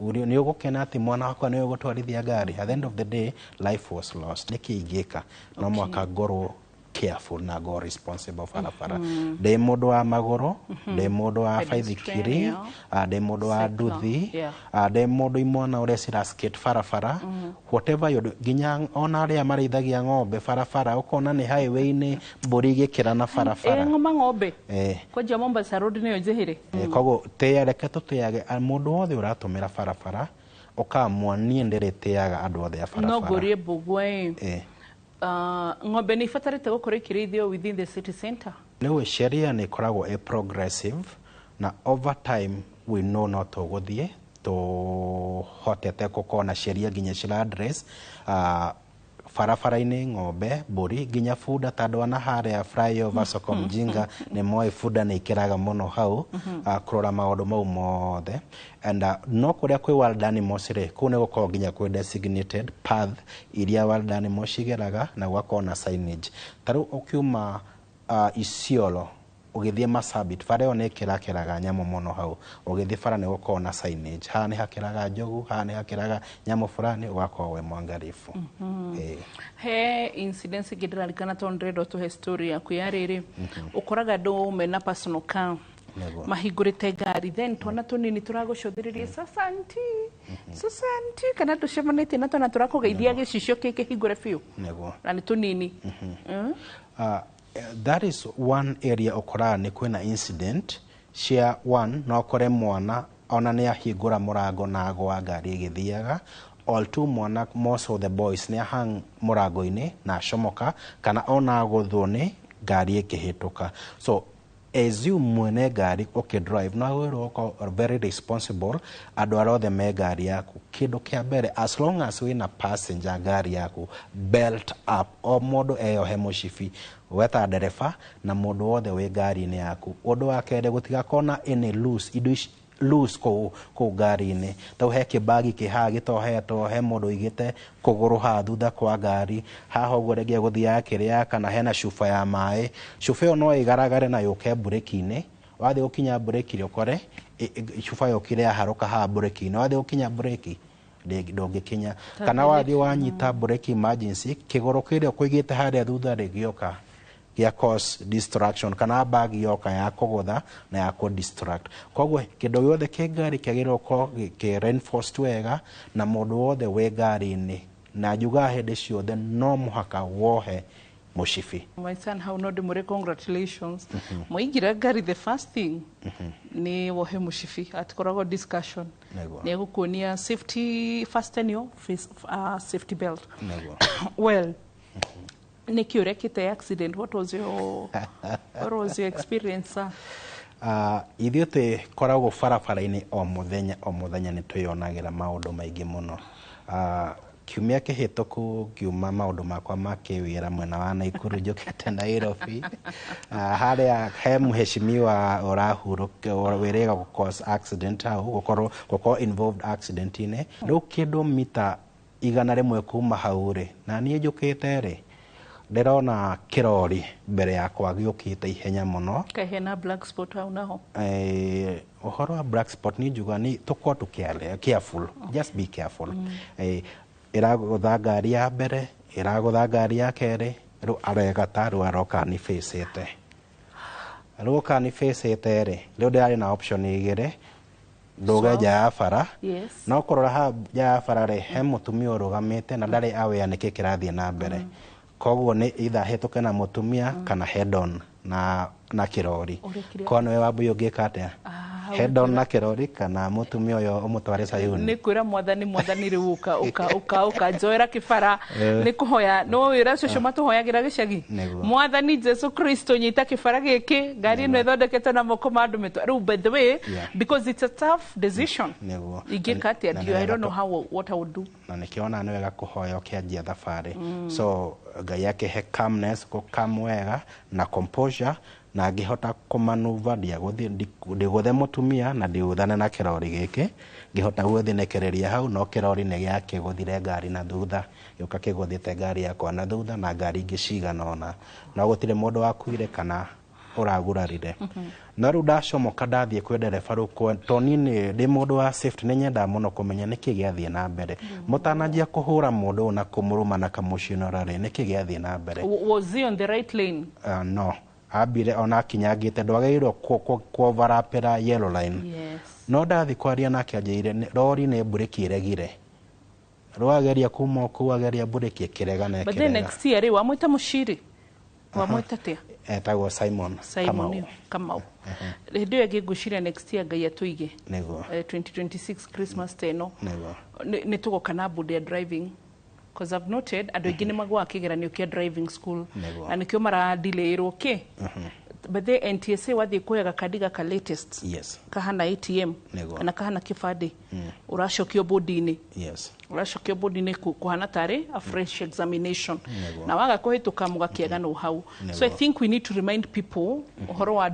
Nĩ ũgũkena atĩ mwana wakwa nĩ ũgũtwarithia ngari? At the end of the day, life was lost. Nĩkĩ ingĩka? No mũhaka ngorwo careful na ngorwo responsible barabara. Ndĩ mũndũ wa magũrũ, ndĩ mũndũ wa Pedestrian, baithikiri, ndĩ mũndũ wa Cycler, nduthi, ndĩ mũndũ imwana ũrĩa cira skate barabara, whatever you do, nginya ona arĩa marĩithagia ng'ombe barabara, ũkona nĩ highway-inĩ mbũri igĩkĩra na barabara. Ng'oma ng'ombe. Kwanjia Mombasa Road nĩyo njĩhĩre. Koguo tĩya, reke tũtĩage mũndũ wothe ũratũmĩra barabara, ũkamua niĩ ndĩrĩtĩaga andũ othe a No barabara. ngũrie mbũgua ĩ. Ng'ombe nĩ ibatarĩte gũkorwo ikĩrĩithio within the city center? Nĩũĩ sheria nĩ ĩkoragwo ĩ progressive, na over time we know no tũgũthiĩ tũhotete gũkorwo na sheria nginya cira address barabara-inĩ ng'ombe, mbũri, nginya bunda, tondũ ona harĩa flyover Soko Mjinga nĩ moĩ bunda nĩ ikĩraga mũno hau, kũrora maũndũ mau mothe. And no kũrĩa kwĩ wild animals rĩ, kũu nĩ gũkorwo nginya kwĩ designated path iria wild animals cigeraga, na gũgakorwo na signage. Ta rĩu ũkiuma Isiolo ũgĩthiĩ Marsabit, bara ĩyo nĩ ĩkĩrakĩraga nyamũ mũno hau. Ũgĩthiĩ bara nĩ gũkorwo na signage, haha nĩ hakĩraga njogu, haha nĩ hakĩraga nyamũ fulani, ũgakorwo wĩ mwangalifu. He incidents ĩngĩ ndĩrarikana tondũ ndĩrenda ũtũhe story yaku ya rĩrĩ, ũkoraga andũ mena personal car, mahingũrĩte ngari, then twana tũnini tũragũcũthĩrĩria, sasa aunty, sasa aunty, kana ndũcemanĩtie na twana tũrakũgeithia gĩcicio kĩhingũre biũ na nĩ tũnini? That is one area ũkoraga nĩ kwĩna incident cia one, no ũkore mwana ona nĩ ahingũra mũrango na agwa ngari ĩgĩthiaga, or two, mwana, most of the boys, nĩ ahang mũrango-inĩ na acomoka, kana ona agũthwo nĩ ngari ĩkĩhĩtũka. So as you mwene ngari ũkĩdrive, no wĩrwo ũkorwo very responsible andũ arĩa othe me ngari yaku. Kĩndũ kĩa mbere, as long as wĩna passenger ngari yaku, belt up, o mũndũ eyohe mũcibi, weta ndereba na mũndũ wothe wĩ ngari-inĩ yaku. Ũndũ wa kerĩ, gũtigakorwo na any loose indo ici loose kũu ngari-inĩ. Tau he kĩbagi kĩ haha gĩtohetwo, he mũndũ ũigĩte kũgũrũ haha thutha kwa ngari haha ũguo, rĩngĩ egũthiaga kĩrĩa, kana hena cuba ya maĩ. Cuba ĩyo no ĩgaragare na yũke mburĩki-inĩ. Wathiĩ gũkinya mburĩki ũkore cuba yokire yaharũka haha mburĩki-inĩ. Wathiĩ gũkinya mburĩki ndũngĩkinya, kana wathiĩ wanyita mburĩki emergency, kĩgũrũ kĩrĩa ũkũigĩte harĩa thutha rĩgĩoka gĩa cause distraction, kana bag yoka ya kũgũtha na ya kũ distract. Koguo kĩndũ gĩothe kĩ ngari kĩagĩrĩirwo gũkorwo kĩ reinforced wega, na mũndũ wothe wĩ ngari-inĩ, na njugaga hĩndĩ ciothe no mũhaka wohe mũcibi. My son, hau no ndĩmũre congratulations. Mwaingĩra ngari, the first thing nĩ wohe mũcibi, atikoragwo discussion. Nĩ egũkuonia safety fasten your face, safety belt. Well, nĩkĩ ũrekĩte accident? What was your experience, sir? Ithuĩ twĩkoragwo barabara-inĩ o mũthenya o mũthenya, nĩ twĩyonagĩra maũndũ maingĩ mũno. Kiumia kĩhĩtũku ngiuma maũndũ makwa ma kĩwĩra mwena wa Naikuru njũkĩte Nairobi, harĩa he mheshimiwa ũrahurũka wĩrĩga gũ cause accident hau, gũkorwo involved accident-inĩ. Rĩu kĩndũ mita 100 kuma hau rĩ, na niĩ njũkĩte rĩ, ndĩrona kĩrori mbere yakwa gĩũkĩte ihenya mũno. Kaĩ hena black spot hau naho? Ũhoro wa black spot nĩ njuga nĩ tũkorwo tũ careful, just be careful. Ĩragũtha ngari ya mbere, ĩragũtha ngari ya kerĩ, rĩu aregata, rĩu aroka nĩ facĩte, rĩu oka nĩ facĩte rĩ, rĩu ndĩrarĩ na option igĩrĩ: ndũge nja ya bara. No kũrora haha nja ya bara rĩ, he mũtumia ũrũgamĩte na ndarĩ aware nĩkĩ kĩrathiĩ na mbere. Koguo nĩ either hĩtũke na mũtumia kana head on na kĩrori. Ũrekire- Korwo nĩwe Wambui, ũngĩka atĩa? Head on na kĩrori kana mũtumia ũyũ ũmũtware Sayuni? Nĩ kwĩra Mwathani, Mwathani, rĩu ũka ũka ũka ũka njoera kĩbara. Nĩ kũhoya no wĩra cũcũ matũhoyagĩra gĩcagi. Mwathani Jesu Kristo, nyita kĩbara gĩkĩ, ngari ĩno ĩthondeketwo na moko ma andũ mĩtwa rĩu, by the way, because it's a tough decision. Ingĩka atĩa? Na Ndio, I nĩ don't know wega how, what I would do. Na nĩkĩo nĩ wega kũhoya ũkĩanjia thabarĩ. So Ngai akĩhe calmness, gũkam wega na composure, na ngĩhota kũmanuva ndiagũthiĩ ndigũthe mũtumia na ndigũthane na kĩrori gĩkĩ. Ngĩhota gwĩthinekereria hau, no kĩrori nĩ gĩakĩgũthire ngari na thutha, gĩũka kĩgũthĩte ngari yakwa na thutha na ngari ingĩ cigana ũna, no gũtirĩ mũndũ wakuire kana Ũragurarire. No rĩu ndacomoka ndathiĩ kwĩ ndereba rĩu tondũ niĩ nĩ ndĩ mũndũ wa safety, nĩ nyendaga mũno kũmenya nĩkĩ gĩathiĩ na mbere mũtananjia kũhũra mũndũ ũyũ na kũmũrũma na kamũcinora rĩ, nĩkĩ gĩathiĩ na mbere? Was he on the right lane? No ambire ona akinyangĩte, ndwagĩrĩirwo kuoverapĩra yellow line. No ndathi kwaria nake anjĩrire rori nĩ mburĩki ĩregire, rwageria kuma o kũu ageria mburĩki ĩkĩrega na But then ĩkĩrega. next year rĩ, wamwĩta mũciri, wamwĩta atĩa? Etagwo Simon. Simon. Kamau. Kamau. Hĩndĩ ĩyo ĩngĩ ngwĩciria next year, Ngai atũige, 2026 Christmas ta ĩno, nĩ tũgoka na board ya driving, because I've noted andũ aingĩ nĩ magũaga kĩgeranio kĩa driving school na nĩkĩo maradelayĩrwo kĩ. But the NTSA wathiĩ kuoya gakandi gaka latest kahana ATM kana kahana kĩbandĩ, ũracokio bodi-inĩ, ũracokio bodi-inĩ kũhana tarĩ a fresh examination, na waga kũhĩtũka mũgakĩaganwo hau. So I think we need to remind people ũhoro wa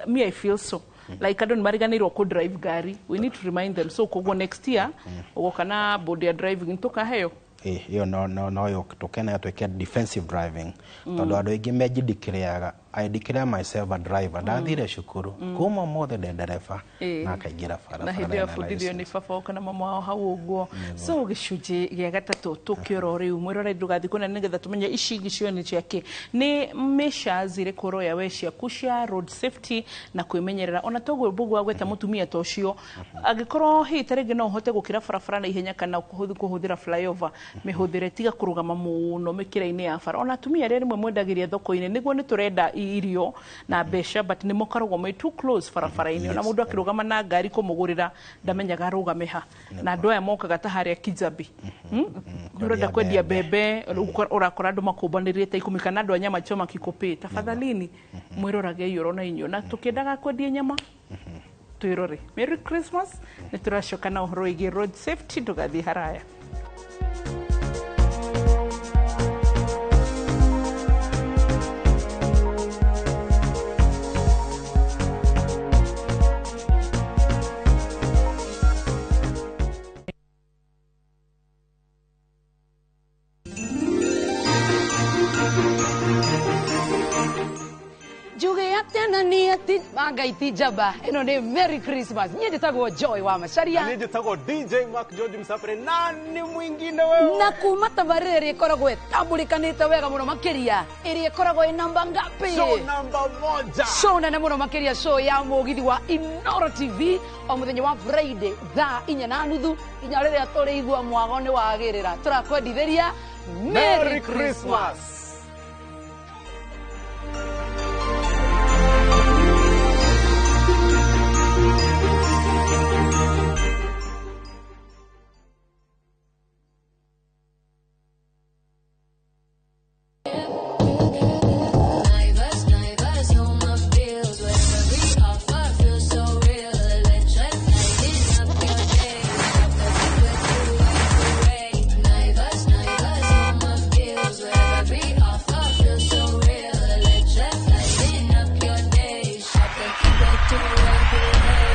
me, I feel so like andũ nĩ mariganĩirwo kũ drive ngari. We need to remind them. So koguo next year ũgoka na board ya driving tũkaheo. Ĩ, ĩyo no yo tũkene twĩke defensive driving, tondũ andũ aingĩ menjindikĩrĩaga. I declare myself a driver, ndathire cukuru, kuma ũmũthĩ ndĩ ndereba na akaingĩra Na hĩndĩ barabara ĩyo na bundithio license. nĩ baba wao kana mama wao hau ũguo. So gĩcunjĩ gĩa gatatũ tũkĩoro rĩu, mwĩrore ndũgathiĩ kũnene, nĩgetha tũmenye ici ingĩ cio nĩ ciakĩ, nĩ measures irĩkũ ũroya we ciaku cia road safety na kwĩmenyerera. Ona toguo mbũguo agweta mũtumia ta ũcio, angĩkorwo hihi ta rĩngĩ no ũhote gũkĩra barabara na ihenya kana kũhũthĩra flyover, mĩhũthĩre, tiga kũrũgama mũno mĩkĩra-inĩ ya bara. Ona atumia arĩa rĩmwe mwendagĩria thoko-inĩ, nĩguo nĩ tũrenda irio na mbeca, but nĩ makoragwo me too close barabara-inĩ. Ona mũndũ akĩrũgama na ngari kũmũgũrĩra ndamenyaga arũgame ha. Na andũ aya mokaga ta harĩa Kijabi, Nĩ ũrenda kwendia mbembe, ũrakora andũ makũmbanĩrĩte ta 10 kana andũ a nyama choma kikũpĩ. Tafadhalini mwĩrorage ioro na inyuĩ, na tũkĩendaga kwendia nyama twĩrore. Merry Christmas. Nĩ tũracoka na ũhoro wĩgiĩ road safety, ndũgathiĩ haraya. Njuge atĩa na niĩ ati ngai ti njamba ĩno nĩ Merry Christmas. Niĩ njĩtagwo Joy wa Macaria. Niĩ njĩtagwo DJ Mark George Msafiri, na nĩ mwingine wewe. Na kuma tabarĩra ĩrĩa ĩkoragwo ĩtambũrĩkanĩte wega mũno makĩria, ĩrĩa ĩkoragwo ĩ namba ngapi? Show namba moja. Show nene mũno makĩria, show ya mũgithi wa Inoro TV o mũthenya wa Friday thaa 4:30 nginya rĩrĩa tũrĩigua mwago nĩ wagĩrĩra, tũrakwendithĩria Merry Christmas. Naivas, Naivas, hold my bills. With every offer, feel so real. Electric, lighting up your day. Shop the Kikwetu way. Naivas, Naivas, hold my bills. With every offer, feel so real. Electric, lighting up your day. Shop the Kikwetu way.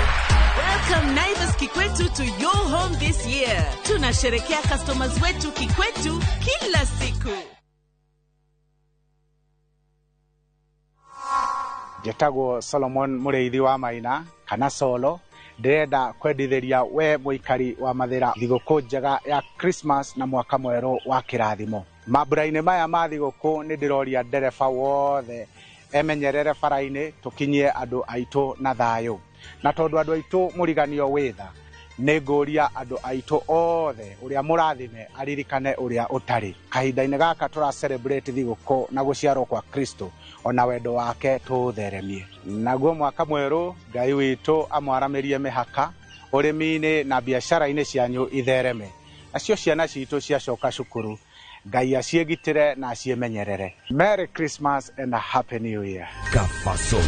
Welcome Naivas Kikwetu to your home this year. Tunasherekea customers wetu Kikwetu kila siku. Njĩtagwo Solomon Mũrĩithi wa Maina kana Solo. Ndĩrenda kwendithĩria we mũikari wa Mathĩra thigũkũ njega ya Christmas na mwaka mwerũ wa kĩrathimo. Mambura-inĩ maya ma thigũkũ nĩ ndĩroria ndereba wothe emenyerere bara-inĩ, tũkinyie andũ aitũ na thayũ, na tondũ andũ aitũ mũriganio wĩ tha, nĩ ngũria andũ aitũ othe ũrĩa mũrathime aririkane ũrĩa ũtarĩ. Kahinda-inĩ gaka tũra celebrate thigũkũ na gũciarwo kwa Kristo, ona wendo wake tũũtheremie. Naguo mwaka mwerũ, Ngai witũ amwaramĩrie mĩhaka ũrĩmi-inĩ na biacara-inĩ cianyu ithereme, nacio ciana citũ ciacoka cukuru, Ngai aciĩgitĩre na aciĩmenyerere. Merry Christmas and a Happy New Year. Kafasolo.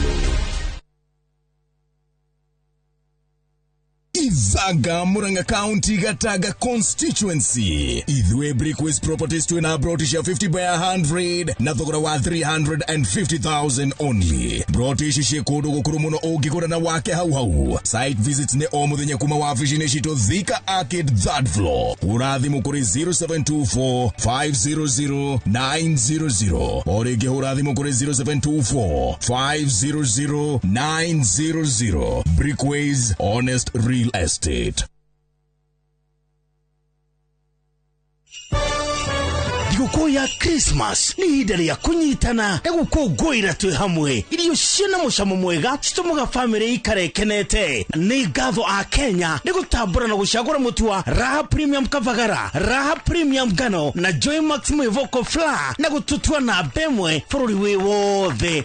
Iza. Gatanga, Murang'a County, Gatanga constituency. Ithuĩ Brickways Properties twĩna broti cia 50 by 100 na thogora wa 350,000 only. Broti ici ciĩ kũndũ gũkũrũ mũno ũngĩgũra na wake hau hau. Site visits nĩ o mũthenya kuma wabici-inĩ citũ Thika Arcade third floor. Hũra thimũ kũrĩ 0724 500 900. O rĩngĩ hũra thimũ kũrĩ 0724 500 900. Brickways, honest real estate. Thigũkũ ya Christmas nĩ ihinda rĩa kũnyitana na gũkũngũĩra twĩ hamwe. Irio ciĩna mũcamo mwega citũmaga bamĩrĩ ikare ĩkenete. Nĩ ngatho a Kenya nĩ gũtambũra na gũcagũra mũtu wa Raha Premium Kavagara, Raha Premium Ngano na Joy Max Mwĩvoko Flour na gũtũtua namba ĩmwe bũrũri wĩ wothe.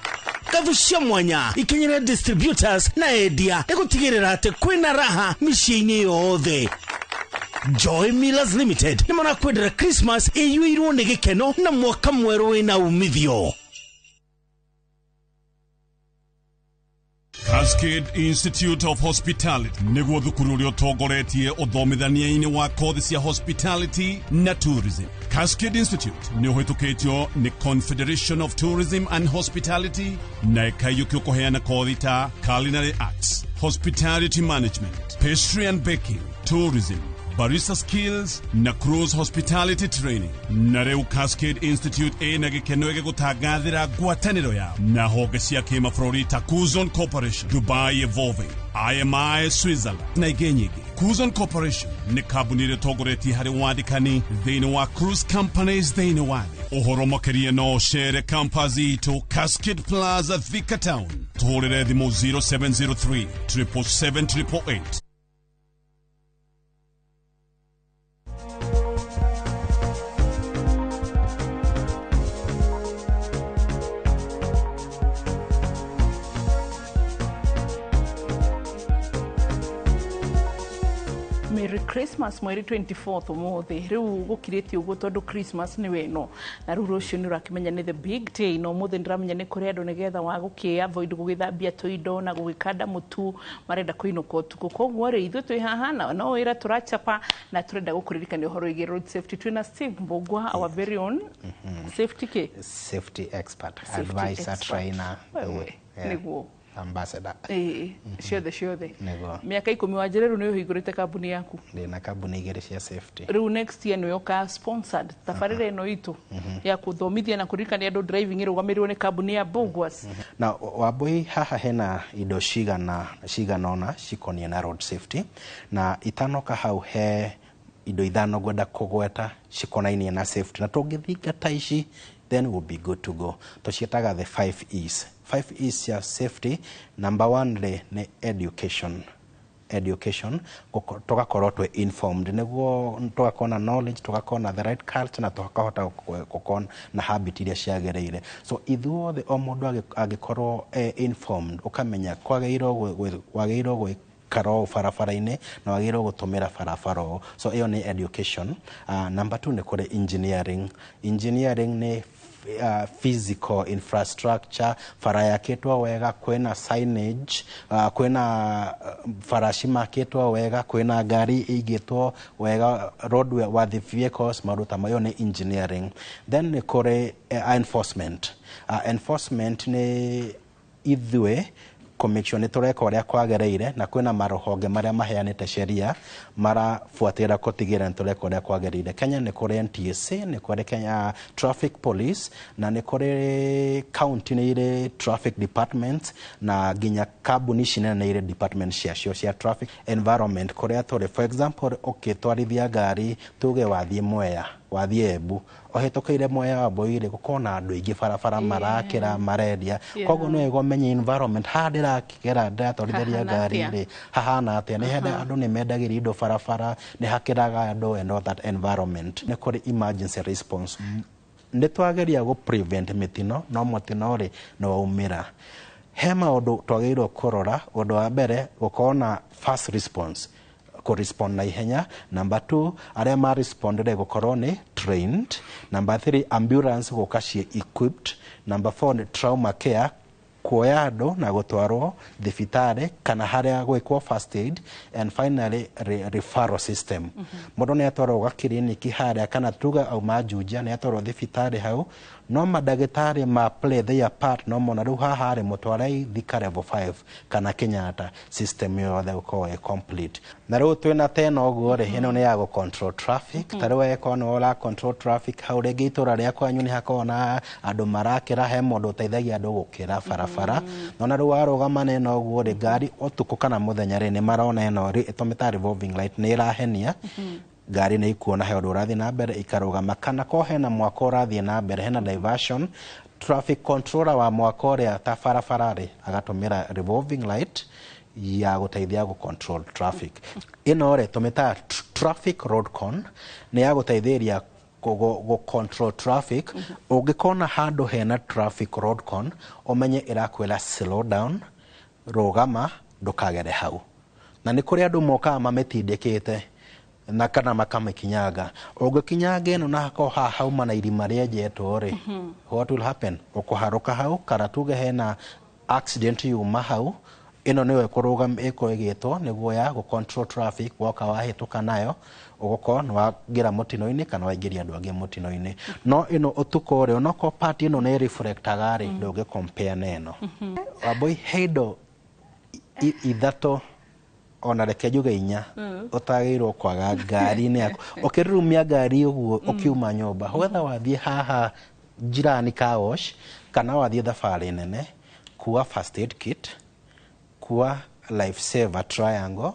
Ngatho cia mwanya ikinyĩre distributors na endia nĩ gũtigĩrĩra atĩ kwĩna raha mĩciĩ-inĩ yothe. Joy Millers Limited nĩ marakwendera Christmas ĩiyũirwo nĩ gĩkeno na mwaka mwerũ wĩna umithio. Cascade Institute of Hospitality nĩguo thukuru ũrĩa ũtongoretie ũthomithania-inĩ wa kothi cia hospitality na tourism. Cascade Institute nĩ ũhĩtũkĩtio nĩ Confederation of Tourism and Hospitality na ĩkaiyũkio kũheana kothi ta culinary arts, hospitality management, pastry and baking, tourism, barista skills na cruise hospitality training. Na rĩu Cascade Institute ĩna gĩkeno gĩgũtangathĩra ngwatanĩro yao na honge cia kĩmabũrũri ta Kuzon Corporation, Dubai Evolving, IMI Switzerland na ingĩ nyingĩ. Kuzon Corporation nĩ kambuni ĩrĩa ĩtongoretie harĩ wandĩkani thĩinĩ wa cruise companies thĩinĩ wa thĩ. Ũhoro makĩria no ũcere campus itũ Cascade Plaza, Thika Town. Tũhũrĩre thimũ 0703 777 888. Merry Christmas mweri 24th umuthi riu gukirite uguo tondu Christmas ni weno na riu rucio ni urakimenya ni the big day no umuthi ndiramenya ni kuri andu nigetha wa guki avoid gugithambia tuindo na gugikanda mutu marenda kuinuka utuku. Koguo ri ithuĩ twi haha na no wira turachapa na turenda gukuririkania uhoro wigie road safety. Twina Steve Mbugua, our very own safety ke safety expert, safety advisor, expert, trainer. Wewe niguo ambassador. Ciothe ciothe. Niguo. Miaka 10 wa njereru ni uhingurite kambuni yaku. Ndina kambuni igĩrĩ cia safety. Riu next year ni yoka sponsored tabarĩra ĩno itu ya kuthomithia na kuririkania andu driving ĩrũgamĩrĩirwo nĩ kambuni ya Mbugwas. Na Wambui, haha hena indo cigana ona cikoniĩ na road safety, na itanoka hau he indo ithano ngwenda kũgweta cikonainie na safety, na tũngĩthingata ici then we'll be good to go. Tũciĩtaga the 5 E's. 5 E's ya safety. Number 1 rĩ nĩ education. Education, tũgakorwo twĩ informed nĩguo tũgakorwo na knowledge, tũgakorwo na the right culture na tũkahota gũkorwo na habit iria ciagĩrĩire. So ithuothe o mũndũ angĩkorwo informed, ũkamenya kwagĩrĩirwo gwĩkara ũũ barabara-inĩ na wagĩrĩirwo gũtũmĩra barabara ũũ. So ĩyo nĩ education. Number 2 nĩ kũrĩ engineering. Engineering nĩ physical infrastructure, bara yakĩtwo wega, kwĩna signage, kwĩna bara cimakĩtwo wega, kwĩna ngari igĩtwo wega, road worthy vehicles, maũndũ ta mayo nĩ engineering. Then nĩ kũrĩ enforcement. Enforcement nĩ ithuĩ kũ make sure nĩ tũreka ũrĩa kwagĩrĩire, na kwĩna marũhonge marĩa maheanĩte sheria marabuatĩrĩra gũtigĩrĩra nĩ tũreka ũrĩa kwagĩrĩire. Kenya nĩ kũrĩ NTSA, nĩ kũrĩ Kenya Traffic Police, na nĩ kũrĩ county nĩ irĩ traffic departments, na nginya kambuni ici nene nĩ irĩ department ciacio cia traffic environment kũrĩa tũrĩ. For example, ũkĩtwarithia ngari tuge wathiĩ Mwea, wathiĩ Embu, ũhĩtũkĩire Mwea wa Mbui-rĩ, gũkorwo na andũ aingĩ barabara marakĩra marendia. Koguo nĩ wega ũmenye environment haha ndĩrakĩgera ndĩratwarithĩria ngari-rĩ hahana atĩa, nĩ henda andũ nĩ mendagĩria indo barabara, nĩ hakĩraga andũ and all that environment. Nĩ kũrĩ emergency response. Nĩ twageria gũ prevent mĩtino, no mũtino rĩ nĩ waumĩra. He maũndũ twagĩrĩirwo kũrora. Ũndũ wa mbere, gũkorwo na fast response, kũ-respond na ihenya. Number 2, arĩa ma-respondire gũkorwo nĩ trained. Number 3, ambulance gũka ciĩ equipped. Number 4, nĩ trauma care, Kuoya andũ na gũtwarwo thibitarĩ kana harĩa gwĩkwo first aid, and finally referral system. Mũndũ nĩ atwarwo gakiriniki harĩa, kana tuga auma Juja, nĩ atwarwo thibitarĩ hau, no mandagĩtarĩ ma play their part, no mona rĩu haha rĩ, mũtwarei Thika level 5 kana Kenyatta, system yothe gũkorwo ĩ complete. Na rĩu twĩna tena ũguo rĩ, ĩno nĩ ya gũ control traffic. Ta rĩu angĩkorwo nĩ ũra control traffic hau, rĩngĩ itũra rĩa kwanyu nĩ hakoragwo na andũ marakĩra, he mũndũ ũteithagia andũ gũkĩra barabara. Nona rĩu warũgama na ĩno ũguo rĩ, ngari ũtukũ kana mũthenya rĩ, nĩ marona ĩno rĩ, ĩtũmĩtaga revolving light, nĩ ĩrahenia ngari, nĩ ikuona he ũndũ ũrathiĩ na mbere, ikarũgama. Kana ko hena mwako ũrathiĩ na mbere, hena diversion, traffic controller wa mwako ũrĩa ta barabara rĩ, agatũmĩra revolving light ya gũteithia gũ control traffic. Ĩno rĩ, tũmĩtaga traffic road cone, nĩ ya gũteithĩrĩria gũ control traffic. Ũngĩkona handũ hena traffic road cone, ũmenye ĩrakwĩra slow down, rũgama, ndũkagere hau. Na nĩ kũrĩ andũ mokaga mamĩtindĩkĩte na kana makamĩkinyanga. Ũngĩkinyanga ĩno na hakorwo haha hauma na irima rĩenjetwo rĩ, what will happen? Ũkũharũka hau, kana tuge hena accident yuma hau, ĩno nĩyo ĩkũrũgama, ĩkorwo ĩgĩtwo nĩguo ya gũ control traffic. Woka wahĩtũka nayo, ũgũkorwo nĩ waingĩra mũtino-inĩ kana waingĩria andũ angĩ mũtino-inĩ. No ĩno ũtukũ rĩ, onokorwo part ĩno nĩ reflectaga rĩ, ndũngĩ compare na ĩno. Wambui, he indo ithatũ, ona reke njuge inya, ũtagĩrĩirwo kwaga ngari-inĩ yaku ũkĩrurumia ngari ũguo ũkiuma nyũmba, whether wathiĩ haha jirani car wash kana wathiĩ thabarĩ nene. Kua first aid kit, kua life saver triangle,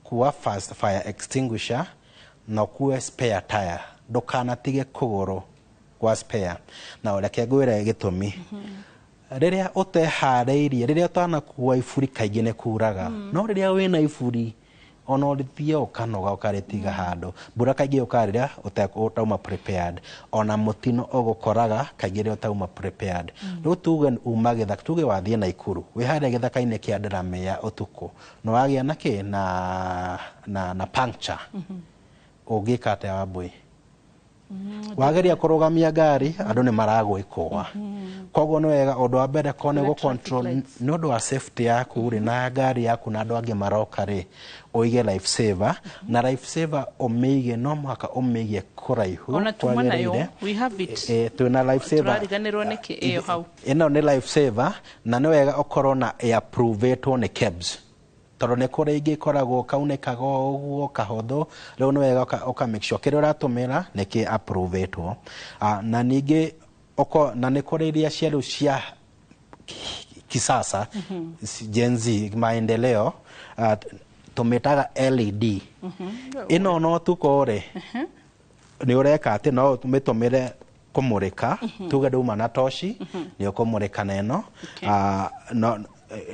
kua first fire extinguisher, na ũkue spare tire. Ndũkanatige kũgũrũ gwa spare. Na reke ngwĩre gĩtũmi. Rĩrĩa ũteharĩirie, rĩrĩa ũtanakua iburi, kaingĩ nĩ kuraga, no rĩrĩa wĩna iburi, ona ũrĩthiĩ ũkanoga ũkarĩtiga handũ. Mbura kaingĩ yũkaga rĩrĩa ũtauma prepared, ona mũtino ũgũkoraga kaingĩ rĩrĩa ũtauma prepared. Rĩu tuge uma gĩthaka, tuge wathiĩ Naikuru, wĩ harĩa gĩthaka-inĩ kĩa Delamere ũtukũ, na wagĩa na kĩ na puncture, ũngĩka atĩa, Wambui? Wageria kũrũgamia ngari, andũ nĩ maragwĩkũa. Koguo nĩ wega, ũndũ wa mbere, korwo nĩ gũ control, nĩ ũndũ wa safety yaku rĩ, na ngari yaku na andũ angĩ maroka rĩ, ũige life saver. Na life saver ũmĩige, no mũhaka ũmĩige kũraihu Ona tuma nayo. kwagĩrĩire. We have it. Twĩna life saver. Tũrariganĩrwo nĩkĩ ĩyo hau? Ĩno nĩ life saver, na nĩ wega ũkorwo na ĩapprovetwo nĩ KEBS, tondũ nĩ kũrĩ ingĩ ikoragwo kaunĩkaga o ũguo kahũthũ. Rĩu nĩ wega ũka make sure kĩrĩa ũratũmĩra nĩ kĩ approvetwo. Na ningĩ na nĩ kũrĩ iria cia rĩu cia kisasa, Gen Z, maendeleo, tũmĩtaga LED. Ĩno no tukũ rĩ, nĩ ũreka atĩ no ũmĩtũmĩre kũmũrĩka. Tuge nduma na toci, nĩ ũkũmũrĩka na ĩno. No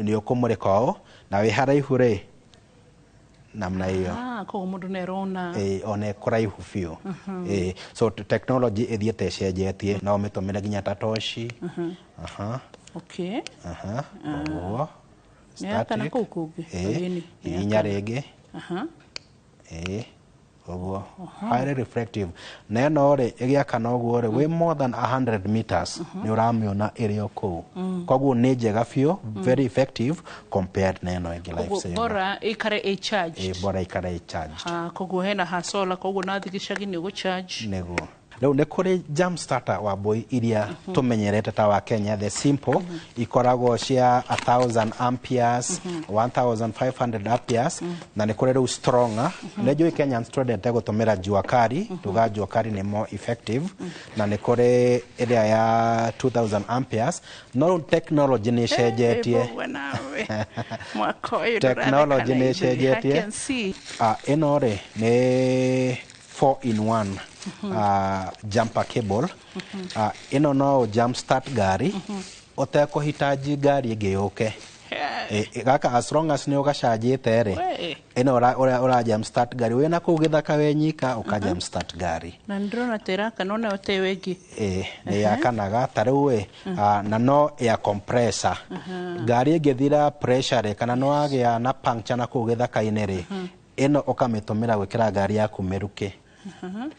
nĩ ũkũmũrĩka ũũ, na wĩ haraihu rĩ, namna hiyo. Ah, koguo mũndũ nĩ arona. Ĩĩ, ona kũraihu biũ. Ĩĩ, so technology ĩthiĩte ĩcenjetie, no ũmĩtũmĩre nginya ta toci. Aha. Aha, ũguo. Nĩ yakana Static. Kũu kũngĩ. Ĩĩ, Ĩni, nĩ hihinya yakana. Rĩngĩ. Ĩĩ, ũguo. Highly reflective. Na ĩno rĩ, ĩgĩakana ũguo rĩ, wĩ more than 100 meters nĩ ũramĩona ĩrĩ o kũu. Koguo nĩ njega biũ, very effective compared na ĩno ĩngĩ, life Koguo saver. bora ĩikare ĩ charged. Ĩĩ, bora ikare ĩ charged. Ah, koguo hena ha solar, koguo nathiĩ gĩcagi nĩ ũgũ-charge. Nĩguo. Rĩu nĩ kũrĩ jump starter, Wambui, iria tũmenyerete ta wa Kenya, the simple, ikoragwo cia 1000 amperes, 1500 amperes, na nĩ kũrĩ rĩu stronger. Nĩ njũĩ Kenyans twendete gũtũmĩra jua kali, tuga jua kali nĩ more effective, na nĩ kũrĩ ĩrĩa ya 2000 amperes, no rĩu technology nĩ ĩcenjetie. Ĩĩ, nawe mwaka ũyũ Technology ndũratheka nĩ na ithuĩ. I ĩcenjetie. can see. Ĩno rĩ, nĩ 4 in 1 jumper cable. Ĩno no jump start ngari ũtekũhitaji ngari ĩngĩ yũke. Gaka, as long as nĩ ũgacanjĩte rĩ, We. ĩno ũra jump start ngari wĩna kũu gĩthaka wĩ nyika, ũka jump start ngari. Na nĩ ndĩrona ta ĩrakana ona yo ta ĩyo ĩngĩ. Ĩ, nĩ yakanaga ta rĩu ĩ, na no air compressor. Ngari ĩngĩthira pressure rĩ, kana nĩ wagĩa na puncture na kũu gĩthaka-inĩ rĩ, ĩno ũkamĩtũmĩra gwĩkĩra ngari yaku mĩrukĩ.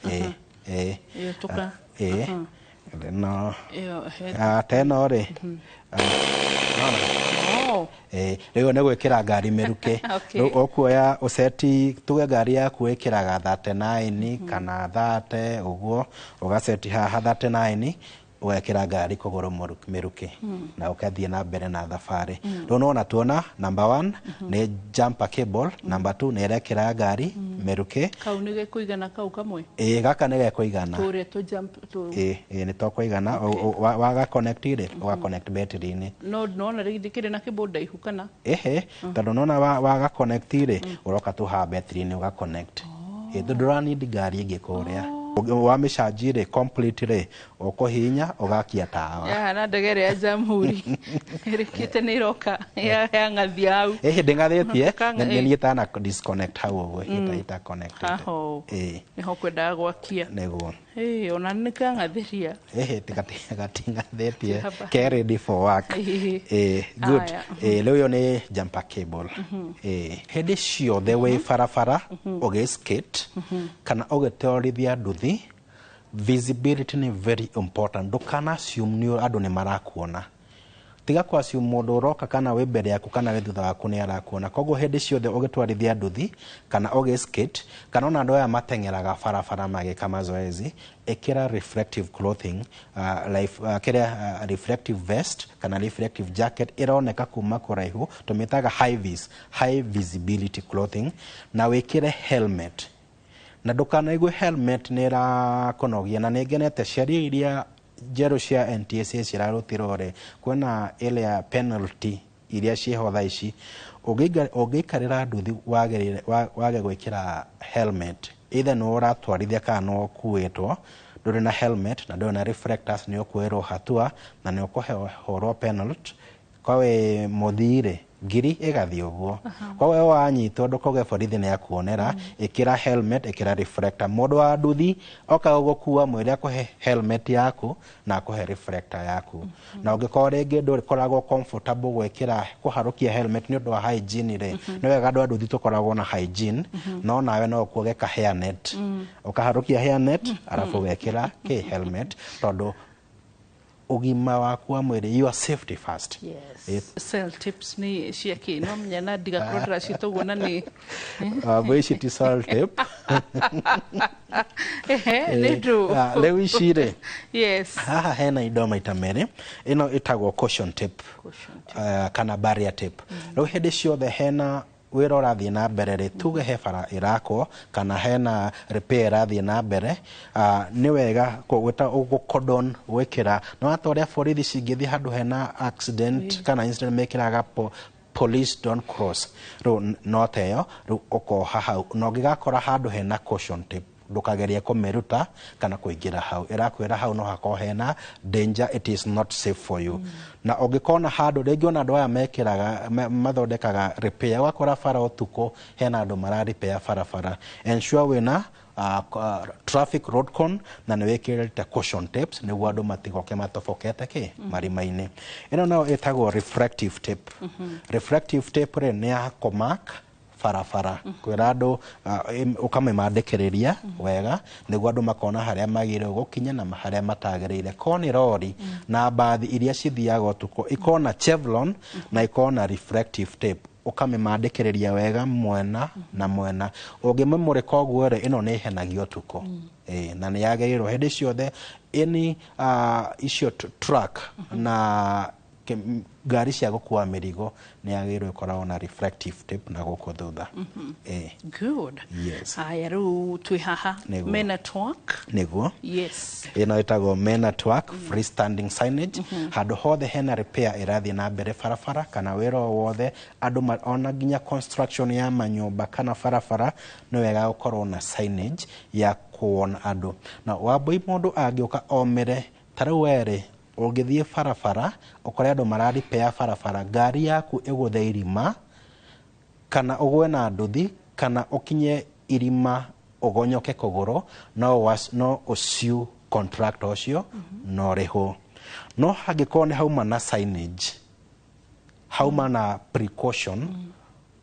Ĩ, ĩ. Ĩyo tũka Ĩ. No Ĩyo ta ĩno rĩ, nona. Oh. Rĩu nĩ gwĩkĩra ngari mĩrukĩ. Rĩu ũkuoya ũceti, tuge ngari yaku ĩkĩraga 39 kana 30 ũguo, ũgaceti haha 39, ũgekĩra ngari kũgũrũ mĩrukĩ na ũgathiĩ na mbere na thabarĩ. Rĩu nĩwona tuona number 1 nĩ jumper cable, number 2 nĩ ĩrekĩra ngari mĩrukĩ. Kau nĩ gekũigana kau kamwe? Ĩĩ, gaka nĩ gekũigana. Tũrĩa tũ jump tũ. Ĩĩ, nĩ tũkũigana. Waga connect rĩ, ũga connect battery-inĩ. No nona rĩngĩ ndĩkĩrĩ na kĩbũ ndaihu kana? Ĩhĩ, tondũ nona waga connect rĩ, ũroka tu haha battery-inĩ ũga connect. Ĩĩ, tondũ ndũra need ngari ĩngĩ kũrĩa. Wamĩcanji rĩ complete rĩ, ũkũhihinya ũgakia tawa. Yahana ndege ĩrĩa ya Jamhuri ĩrĩkĩte nĩ ĩroka yang'athia hau. Ĩhĩ, ndĩng'athĩtie, Kanga- nĩ niĩ tana disconnect hau ũguo, ita connect. Haho. Ĩĩ. Nĩho kwendaga gwakia. Nĩguo. Ĩĩ, ona nĩ kang'athĩria. Ĩhĩ, gating'athĩtie, Haba. ke ready for work. Ĩhĩ. Ĩĩ, good. Aya. Ĩĩ, rĩu ĩyo nĩ jumper cable. Ĩĩ, hĩndĩ ciothe wĩ barabara ũgĩ skate kana ũgĩtwarithia nduthi, visibility nĩ very important. Ndũkana assume nĩ andũ nĩ marakuona. Tiga kũ assume mũndũ ũroka kana wĩ mbere yaku kana wĩ thutha waku nĩ arakuona. Koguo hĩndĩ ciothe ũgĩtwarithia nduthi kana ũgĩ skate kana ona andũ aya mateng'eraga barabara magĩka mazoezi, ĩkĩra reflective clothing, kĩrĩa, reflective vest kana reflective jacket ĩroneka kuma kũraihu, tũmĩtaga high vis, high visibility clothing, na wĩkĩre helmet. Na ndũkanaigue helmet nĩ ĩrakũnogia, na nĩ ngenete sheria iria njerũ cia NTSA cirarutirwo rĩ, kwĩna ĩrĩa penalty iria ciĩho thaa ici. Ũngĩikarĩra nduthi wage gwĩkĩra helmet, either nĩ ũratwarithia kana nĩ ũkuĩtwo, ndũrĩ na helmet na ndũrĩ na reflectors, nĩ ũkuoerwo hatua na nĩ ũkũhũrwo penalty. Kwa wĩ mũthii rĩ, ngiri ĩgathiĩ ũguo. Kwa we wanyitwo ndũkauge borithi nĩ akuonera, ĩkĩra helmet, ĩkĩra reflector. Mũndũ wa nduthi oka gũgũkua, mwĩre akũhe helmet yaku na akũhe reflector yaku. Na ũngĩkorwo rĩngĩ ndũkoragwo comfortable gwĩkĩra kũharũkia helmet nĩ ũndũ wa hygiene rĩ, nĩ wega andũ a nduthi tũkoragwo na hygiene, no nawe no ũkuoge ka hairnet. Ũkaharũkia hairnet, arabu ũgekĩra kĩ helmet, tondũ ũgima waku wa mwĩrĩ, your safety first. Yes. Cell tips nĩ cia kĩ? No menya na ndigakorwo ndĩraciĩta ũguo na nĩ Wambui ici ti cell tape. Ehe, nĩ ndũ. Rĩu ici rĩ, Yes. haha hena indo maita merĩ. Ĩno ĩtagwo caution tape, kana barrier tape. Rĩu hĩndĩ ciothe hena wĩra ũrathiĩ na mbere rĩ, tuge he bara ĩrakwo kana hena repair ĩrathiĩ na mbere, nĩ wega gwĩta gũcordon gwĩkĩra no hata ũrĩa borithi cingĩthiĩ handũ hena accident kana incident mekĩraga police don't cross. Rĩu no ta ĩyo, rĩu ũkoha hau, na ũngĩgakora handũ hena caution tape, ndũkagerie kũmĩruta kana kũingĩra hau. Ĩrakwĩra hau no hakorwo hena danger, it is not safe for you. Na ũngĩkona handũ rĩngĩ, ona andũ aya mekĩraga mathondekaga repair, ũgakora bara ũtukũ hena andũ mara repair barabara, ensure wĩna traffic road cone na nĩ wĩkĩrĩte caution tapes nĩguo andũ matigoke matobokete kĩ marima-inĩ. Ĩno nayo ĩtagwo reflective tape. Reflective tape rĩ, nĩ ya kũmark barabara, kwĩra andũ, ũkamĩmandĩkĩrĩria wega nĩguo andũ makona harĩa magĩrĩirwo gũkinya na harĩa matagĩrĩire. Korwo nĩ rori na mbathi iria cithiaga ũtukũ, ikorwo na chevron na ikorwo na reflective tape, ũkamĩmandĩkĩrĩria wega mwena na mwena. Ũngĩmĩmũrĩka ũguo rĩ, ĩno nĩ ĩhenagia ũtukũ. Ĩĩ, na nĩ yagĩrĩirwo hĩndĩ ciothe any icio truck na ngari cia gũkua mĩrigo nĩ yagĩrĩirwo ĩkoragwo na reflective tape na gũkũ thutha. Ĩĩ. Good. Yes. Haya, rĩu twĩ haha. Nĩguo. Me network. Nĩguo. Yes. Ĩno ĩtagwo me network freestanding signage. Handũ hothe hena repair ĩrathiĩ na mbere barabara kana wĩra o wothe andũ ona nginya construction ya manyũmba kana barabara, nĩ wega gũkorwo na signage ya kuona andũ. Na wambui mũndũ angĩũka omere ta rĩu werĩ, ũngĩthiĩ barabara ũkore andũ mara repair barabara, ngari yaku ĩgũthe irima kana ũgwe na nduthi kana ũkinye irima ũgonyoke kũgũrũ, no ũciu contractor ũcio no ũrĩhwo. No hangĩkorwo nĩ hauma na signage, hauma na precaution,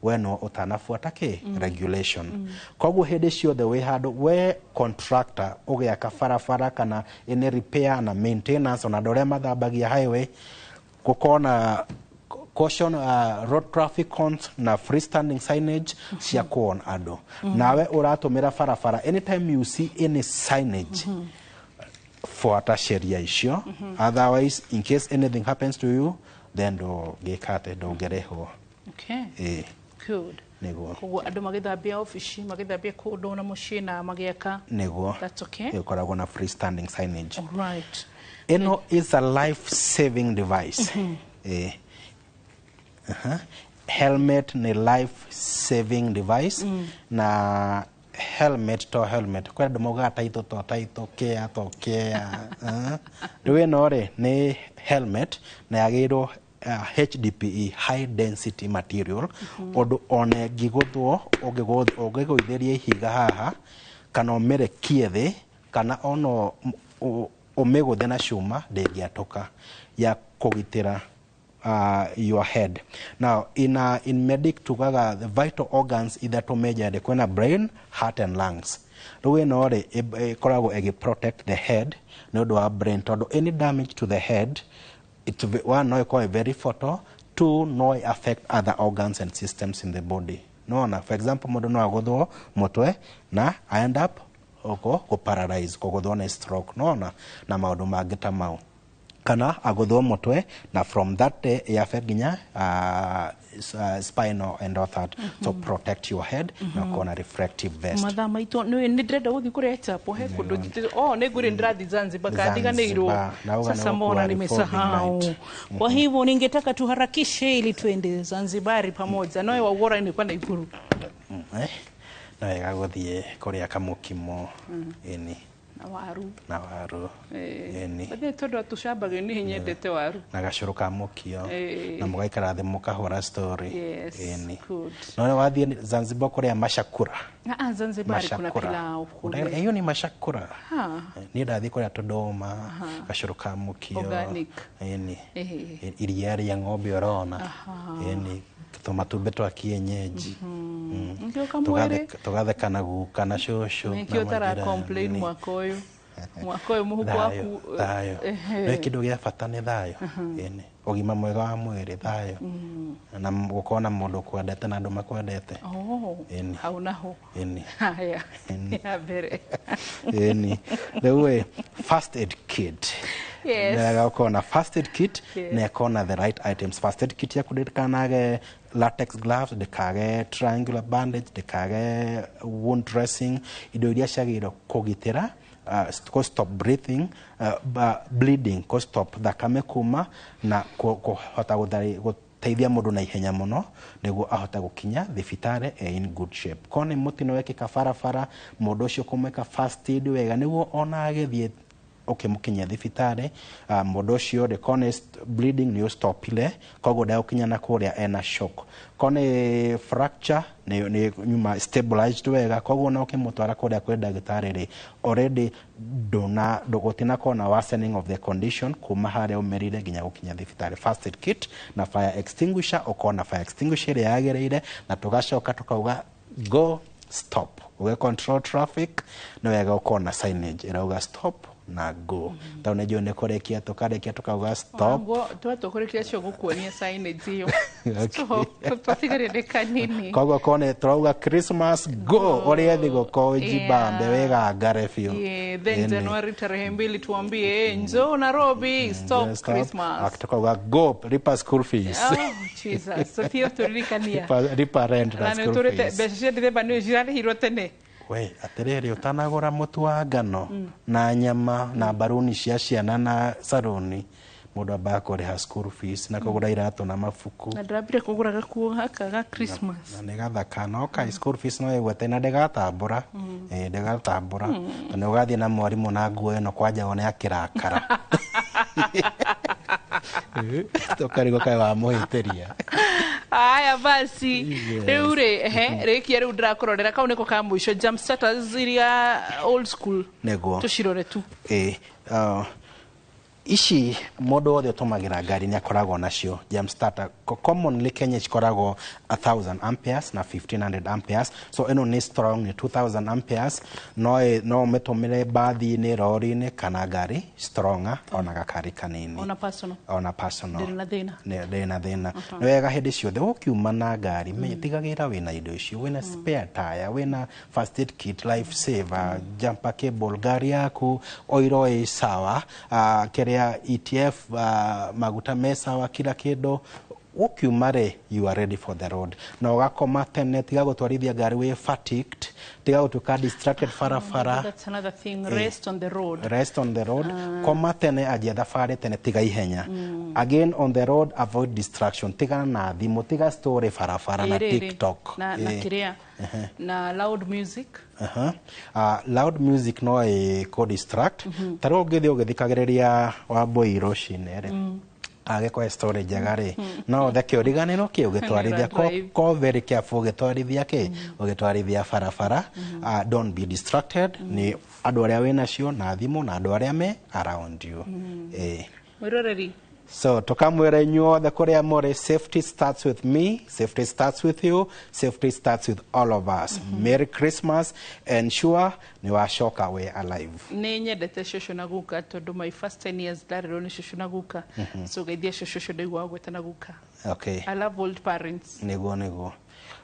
We no ũtanabuata kĩ regulation. Koguo hĩndĩ ciothe wĩ handũ, we contractor ũgĩaka barabara kana any repair na maintenance, ona andũ arĩa mathambagia highway, gũkorwo na caution, road traffic cones na freestanding signage cia kuon andũ. Nawe ũratũmĩra barabara, anytime you see any signage, fuata sheria icio. Otherwise, in case anything happens to you, then ndũngĩka atĩ ndũngĩrĩhwo. Ĩĩ. Good. Nĩguo. Koguo andũ magĩthambia obici, magĩthambia kũndũ na mũciĩ na magĩaka. Nĩguo. That's okay. Ĩkoragwo na freestanding signage. All right. Ĩno is a life saving device. Ĩĩ. Helmet nĩ life saving device. Na helmet to helmet, kwĩ andũ maugaga taitũ to taitũ, kĩa to kĩa. Rĩu ĩno rĩ nĩ helmet na yagĩrĩirwo HDPE, high density material, ũndũ ona ĩngĩgũthwo, ũngĩgũithĩria ihiga haha kana ũmĩrekie thĩ kana ona ũmĩgũthe na cuma, ndĩngĩatũka, ya kũgitĩra your head. Now, in medic tugaga the vital organs ithatũ major rĩ, kwĩna brain, heart and lungs. Rĩu ĩno rĩ ĩkoragwo ĩgĩ protect the head nĩ ũndũ wa brain, tondũ any damage to the head, one, no ĩkorwo ĩ very fatal, two, no ĩ affect other organs and systems in the body. Nona, for example, mũndũ no agũthwo mũtwe na end up ũkũ kũ paralyze, kũgũthwo nĩ stroke, nona, na maũndũ mangĩ ta mau, kana agũthwo mũtwe na from that day ĩ affect nginya spinal and all that. So protect your head na ũkorwo na reflective vest. Mathaa maitũ nĩ ndĩrenda gũthiĩ kũrĩa chapo he kũndũ oh nĩ ngwĩrĩ ndĩrathiĩ Zanzibar kandiganĩirwo. Zanzibar. Na uga Sasa nĩ mbona gũkua nimesahau revolving. Kwa hivyo ningetaka tuharakishe ili tuende Zanzibari pamoja nowe waugora nĩ kwa Naikuru. Eh? No wega gũthiĩ kũrĩa kamũkimo, ĩni. Na waru. Na waru. Ĩni. Bathe tondũ atũcambagio nĩ nyendete waru. Na gacũrũ ka mũkio. Na mũgaikara thĩ mũkahũra story. Ĩni. Good. No nĩ wathiĩ Zanzibar kũrĩa mashakura? Ah, Zanzibar kuna Mashakura. pilau kule. Hiyo ni mashakura. Ha. Niĩ ndathiĩ kũrĩa Dodoma, gacũrũ ka mũkio. Organic. Ĩni. Iria rĩa ng'ombe ũrona. Ĩni, tũmatumbĩ twa kienyeji. Nĩkĩo kamwĩrĩ. Tũgatheka na guka na cũcũ na Nĩkĩo ũtara majirani. complain mwaka ũyũ. Mwaka ũyũ mũhuko Thayũ, waku. thayũ. Nĩ kĩndũ gĩa bata nĩ thayũ. Ĩni, ũgima mwega wa mwĩrĩ, thayũ, na gũkorwo na mũndũ ũkwendete na andũ makwendete. Oh, Ĩni. hau naho. Ĩni. Haya. Ya mbere. Ĩni, rĩu ĩ first aid kit. Nĩwega gũkorwo na first aid kit na ĩkorwo na the right items. First aid kit yaku ndĩkanage latex gloves, ndĩkage triangular bandage, ndĩkage wound dressing, indo iria ciagĩrĩirwo kũgitĩra, kũ stop breathing, bleeding, kũ stop thakame kuma na kũhota gũteithia mũndũ na ihenya mũno nĩguo ahote gũkinya thibitarĩ e in good shape. Korwo nĩ mũtino wekĩka barabara, mũndũ ũcio kũmwĩka first aid wega nĩguo ona agĩthiĩ ũkĩmũkinyia thibitarĩ, mũndũ ũcio rĩ, korwo nĩ bleeding nĩ ũstopile, koguo ndegũkinya na kũrĩa ena shock. Korwo nĩ fracture nĩ nyuma stabilized wega, koguo ona ũkĩmũtwara kũrĩa kwĩ ndagĩtarĩ rĩ, already ndũna gũtinakorwo na worsening of the condition kuma harĩa umĩrire nginya gũkinya thibitarĩ. First aid kit na fire extinguisher, ũkorwo na fire extinguisher ĩrĩa yagĩrĩire, na tũgacoka tũkauga go, stop, ũgĩ control traffic nĩ wega ũkorwo na signage ĩrauga stop na go, tondũ nĩ njũĩ nĩ kũrĩkia tũkarĩkia tũkauga stop. Wango twatũkũrĩkia cio gũkuonia signage ĩyo. So twatigaria nĩ kanini. Koguo korwo nĩ tũrauga Christmas, go ũrĩe thigũkũ, njibambe wĩgangare biũ. Yeah, then Ĩni. Januari tarehe 2 tuambie, njoo Nairobi, stop Yes, stop. Christmas. Tukauga go, lipa school fees. Oh, Jesus. So tiyo tũririkania. Lipa rent na Na nĩ school tũrĩte fees. mbeca cia Dithemba nĩ cirarĩhirwo tene. We atĩrĩrĩ, ũtanagũra mũtu wa ngano na nyama na mbaruni cia ciana na saruni, mũndũ ambaga kũrĩha school fees na kũgũra iratũ na mabuku. Na ndĩrambire kũgũra gakuo gaka ga Christmas. Na nĩ gathaka, no kai school fees no ĩgwete na ndĩgatambũra. Ĩĩ, ndĩgatambũra, na nĩ ũgathiĩ na mwarimũ na nguo ĩno kwanja wone akĩrakara, tũkarigwo kaĩ wamũhĩtĩria. Aya basi. Yes. Rĩu rĩ, ehe, rĩkia rĩu ndĩrakũrorera kau nĩko ka mũico, jump starters iria old school. Nĩguo. Tũcirore tu. Ĩĩ, Ici mũndũ wothe ũtũmagĩra ngari nĩ akoragwo nacio. Jump starter commonly Kenya cikoragwo 1000 amperes na 1500 amperes. So ĩno nĩ strong, nĩ 2000 amperes. No ũmĩtũmĩre mbathi-inĩ, rori-inĩ kana ngari stronger, ona gakari kanini. Ona personal. Ona personal. Ndĩrĩ na thĩna. Ndĩrĩ na thĩna. Nĩ wega hĩndĩ ciothe ũkiuma na ngari, tigagĩrĩra wĩna indo icio, wĩna spare tire, wĩna first aid kit, life saver, jumper cable, ngari yaku oiro ĩ sawa, kĩrĩa ETF, maguta me sawa, kila kĩndũ. Ũkiuma rĩ, you are ready for the road. Na ũgakoma tene, tiga gũtwarithia ngari wĩ fatigued, tiga gũtuĩka distracted barabara. That's another thing, rest on the road. Rest on the road. Koma tene, anjia thabarĩ tene, tiga ihenya. Again, on the road, avoid distraction, tigana na thimũ, tiga story barabara na Ĩ, rĩrĩ. TikTok. Na kĩrĩa, na loud music. Aha. Loud music no ĩkũ distract. Ta rĩu ũngĩthiĩ ũgĩthikagĩrĩria Wambũi rũcinĩ rĩ, agĩkũhe story njega rĩ, no ũtheke ũriganĩrwo kĩ ũgĩtwarithia. Nĩ Ko very careful ũgĩtwarithia kĩ, ũgĩtwarithia barabara. Don't be distracted nĩ andũ arĩa wĩ nacio na thimũ na andũ arĩa me around you. Mwĩroreri. So tukamwĩra inyuothe kũrĩa mũrĩ, safety starts with me, safety starts with you, safety starts with all of us. Merry Christmas, ensure nĩ wacoka wĩ alive. Nĩ nyendete cũcũ na guka tondũ my first 10 years ndarerwo nĩ cũcũ na guka. So geithia cũcũ ũcio ndaiguaga gwĩta na guka. I love old parents. Nĩguo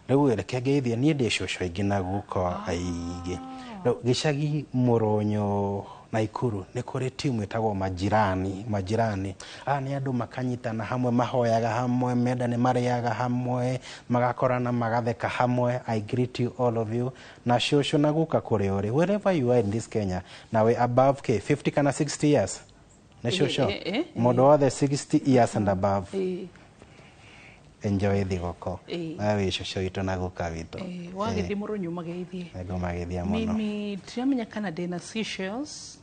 rĩu reke ngeithie niĩ ndĩ cũcũ aingĩ na guka aingĩ. Rĩu gĩcagi Mũrũnyũ Naikuru nĩ kũrĩ timu ĩtagwo Majirani. Majirani aya nĩ andũ makanyitana hamwe, mahoyaga hamwe, menda nĩ marĩaga hamwe, magakorana, magatheka hamwe. I greet you, all of you, na cũcũ na guka kũrĩa ũrĩ, wherever you are in this Kenya, na wĩ above k 50 kana 60 years nĩ cũcũ. Mũndũ wothe 60 years and above, enjoy thigũkũ. We wĩ cũcũ witũ na guka witũ. Wagĩthiĩ Mũrũnyũ mageithie. Nĩngũmageithia mũno. Mimi ndiramenya kana ndĩna Seychelles,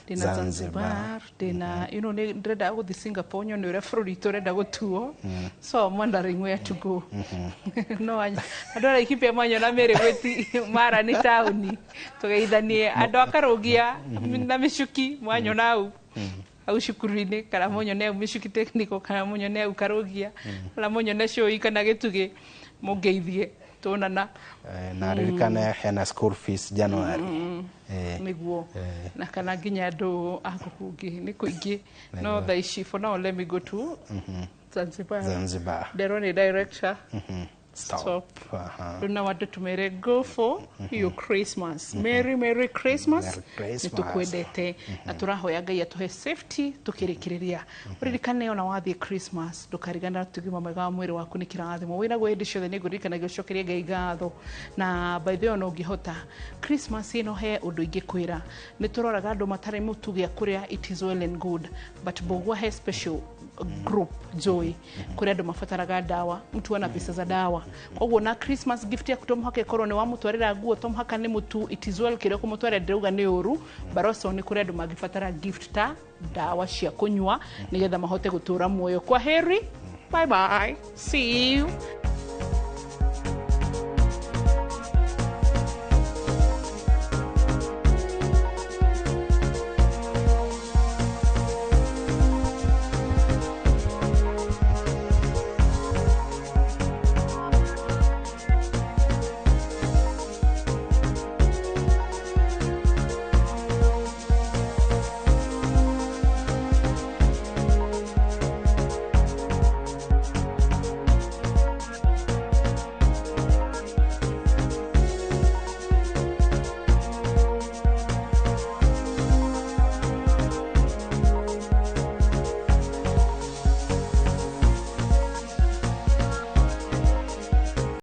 ndĩna Zanzibar. Zanzibar, ndĩna nĩ ndĩrenda gũthiĩ Singapore nyone ũrĩa bũrũri witũ ũrenda gũtuo. So I'm wondering where to go. No andũ a Laikipia manyona mĩrĩ gwĩti mara nĩ taũni, tũgeithanie. Andũ a Karũgia na Mĩcuki mwanyona hau cukuru-inĩ, kana mũnyone hau Mĩcuki Technical, kana mũnyone hau Karũgia, kana mũnyone Cũi kana Gĩtugĩ, mũngeithie tuonana. Na ririkane hena school fees January. Nĩguo, na kana nginya andũ a kũngĩ nĩ kũingĩ, no thaa ici, for now, let me go to Zanzibar. Zanzibar. Nderwo nĩ director. Stop. Stop. Rĩu no andũ tũmere go for your Christmas. Merry, merry Christmas. Merry Christmas. Nĩ tũkwendete na tũrahoya Ngai atũhe safety tũkĩrĩkĩrĩria. Ũririkane ona wathiĩ Christmas, ndũkariganĩra atĩ ũgima mwega wa mwĩrĩ waku nĩ kĩrathimo. Wĩnaguo hĩndĩ ciothe nĩ ngũririkanagia ũcokerie Ngai ngatho. Na by the way, ona ũngĩhota Christmas ĩno, he ũndũ ingĩkwĩra. Nĩ tũroraga andũ matarĩ mũtu gĩa kũrĩa, it is well and good, but Mbũgua he special group joy kũrĩ andũ mabataraga ndawa, mtu ana pesa za dawa. Koguo na Christmas gift yaku to mũhaka ĩkorwo nĩ wamũtwarĩra nguo, to mũhaka nĩ mũtu. It is well kĩrĩa ũkũmũtwarĩra, ndĩrauga nĩ ũru, but also nĩ kũrĩ andũ mangĩbatara gift ta ndawa cia kũnyua nĩgetha mahote gũtũra muoyo. Kwa heri, bye bye, see you.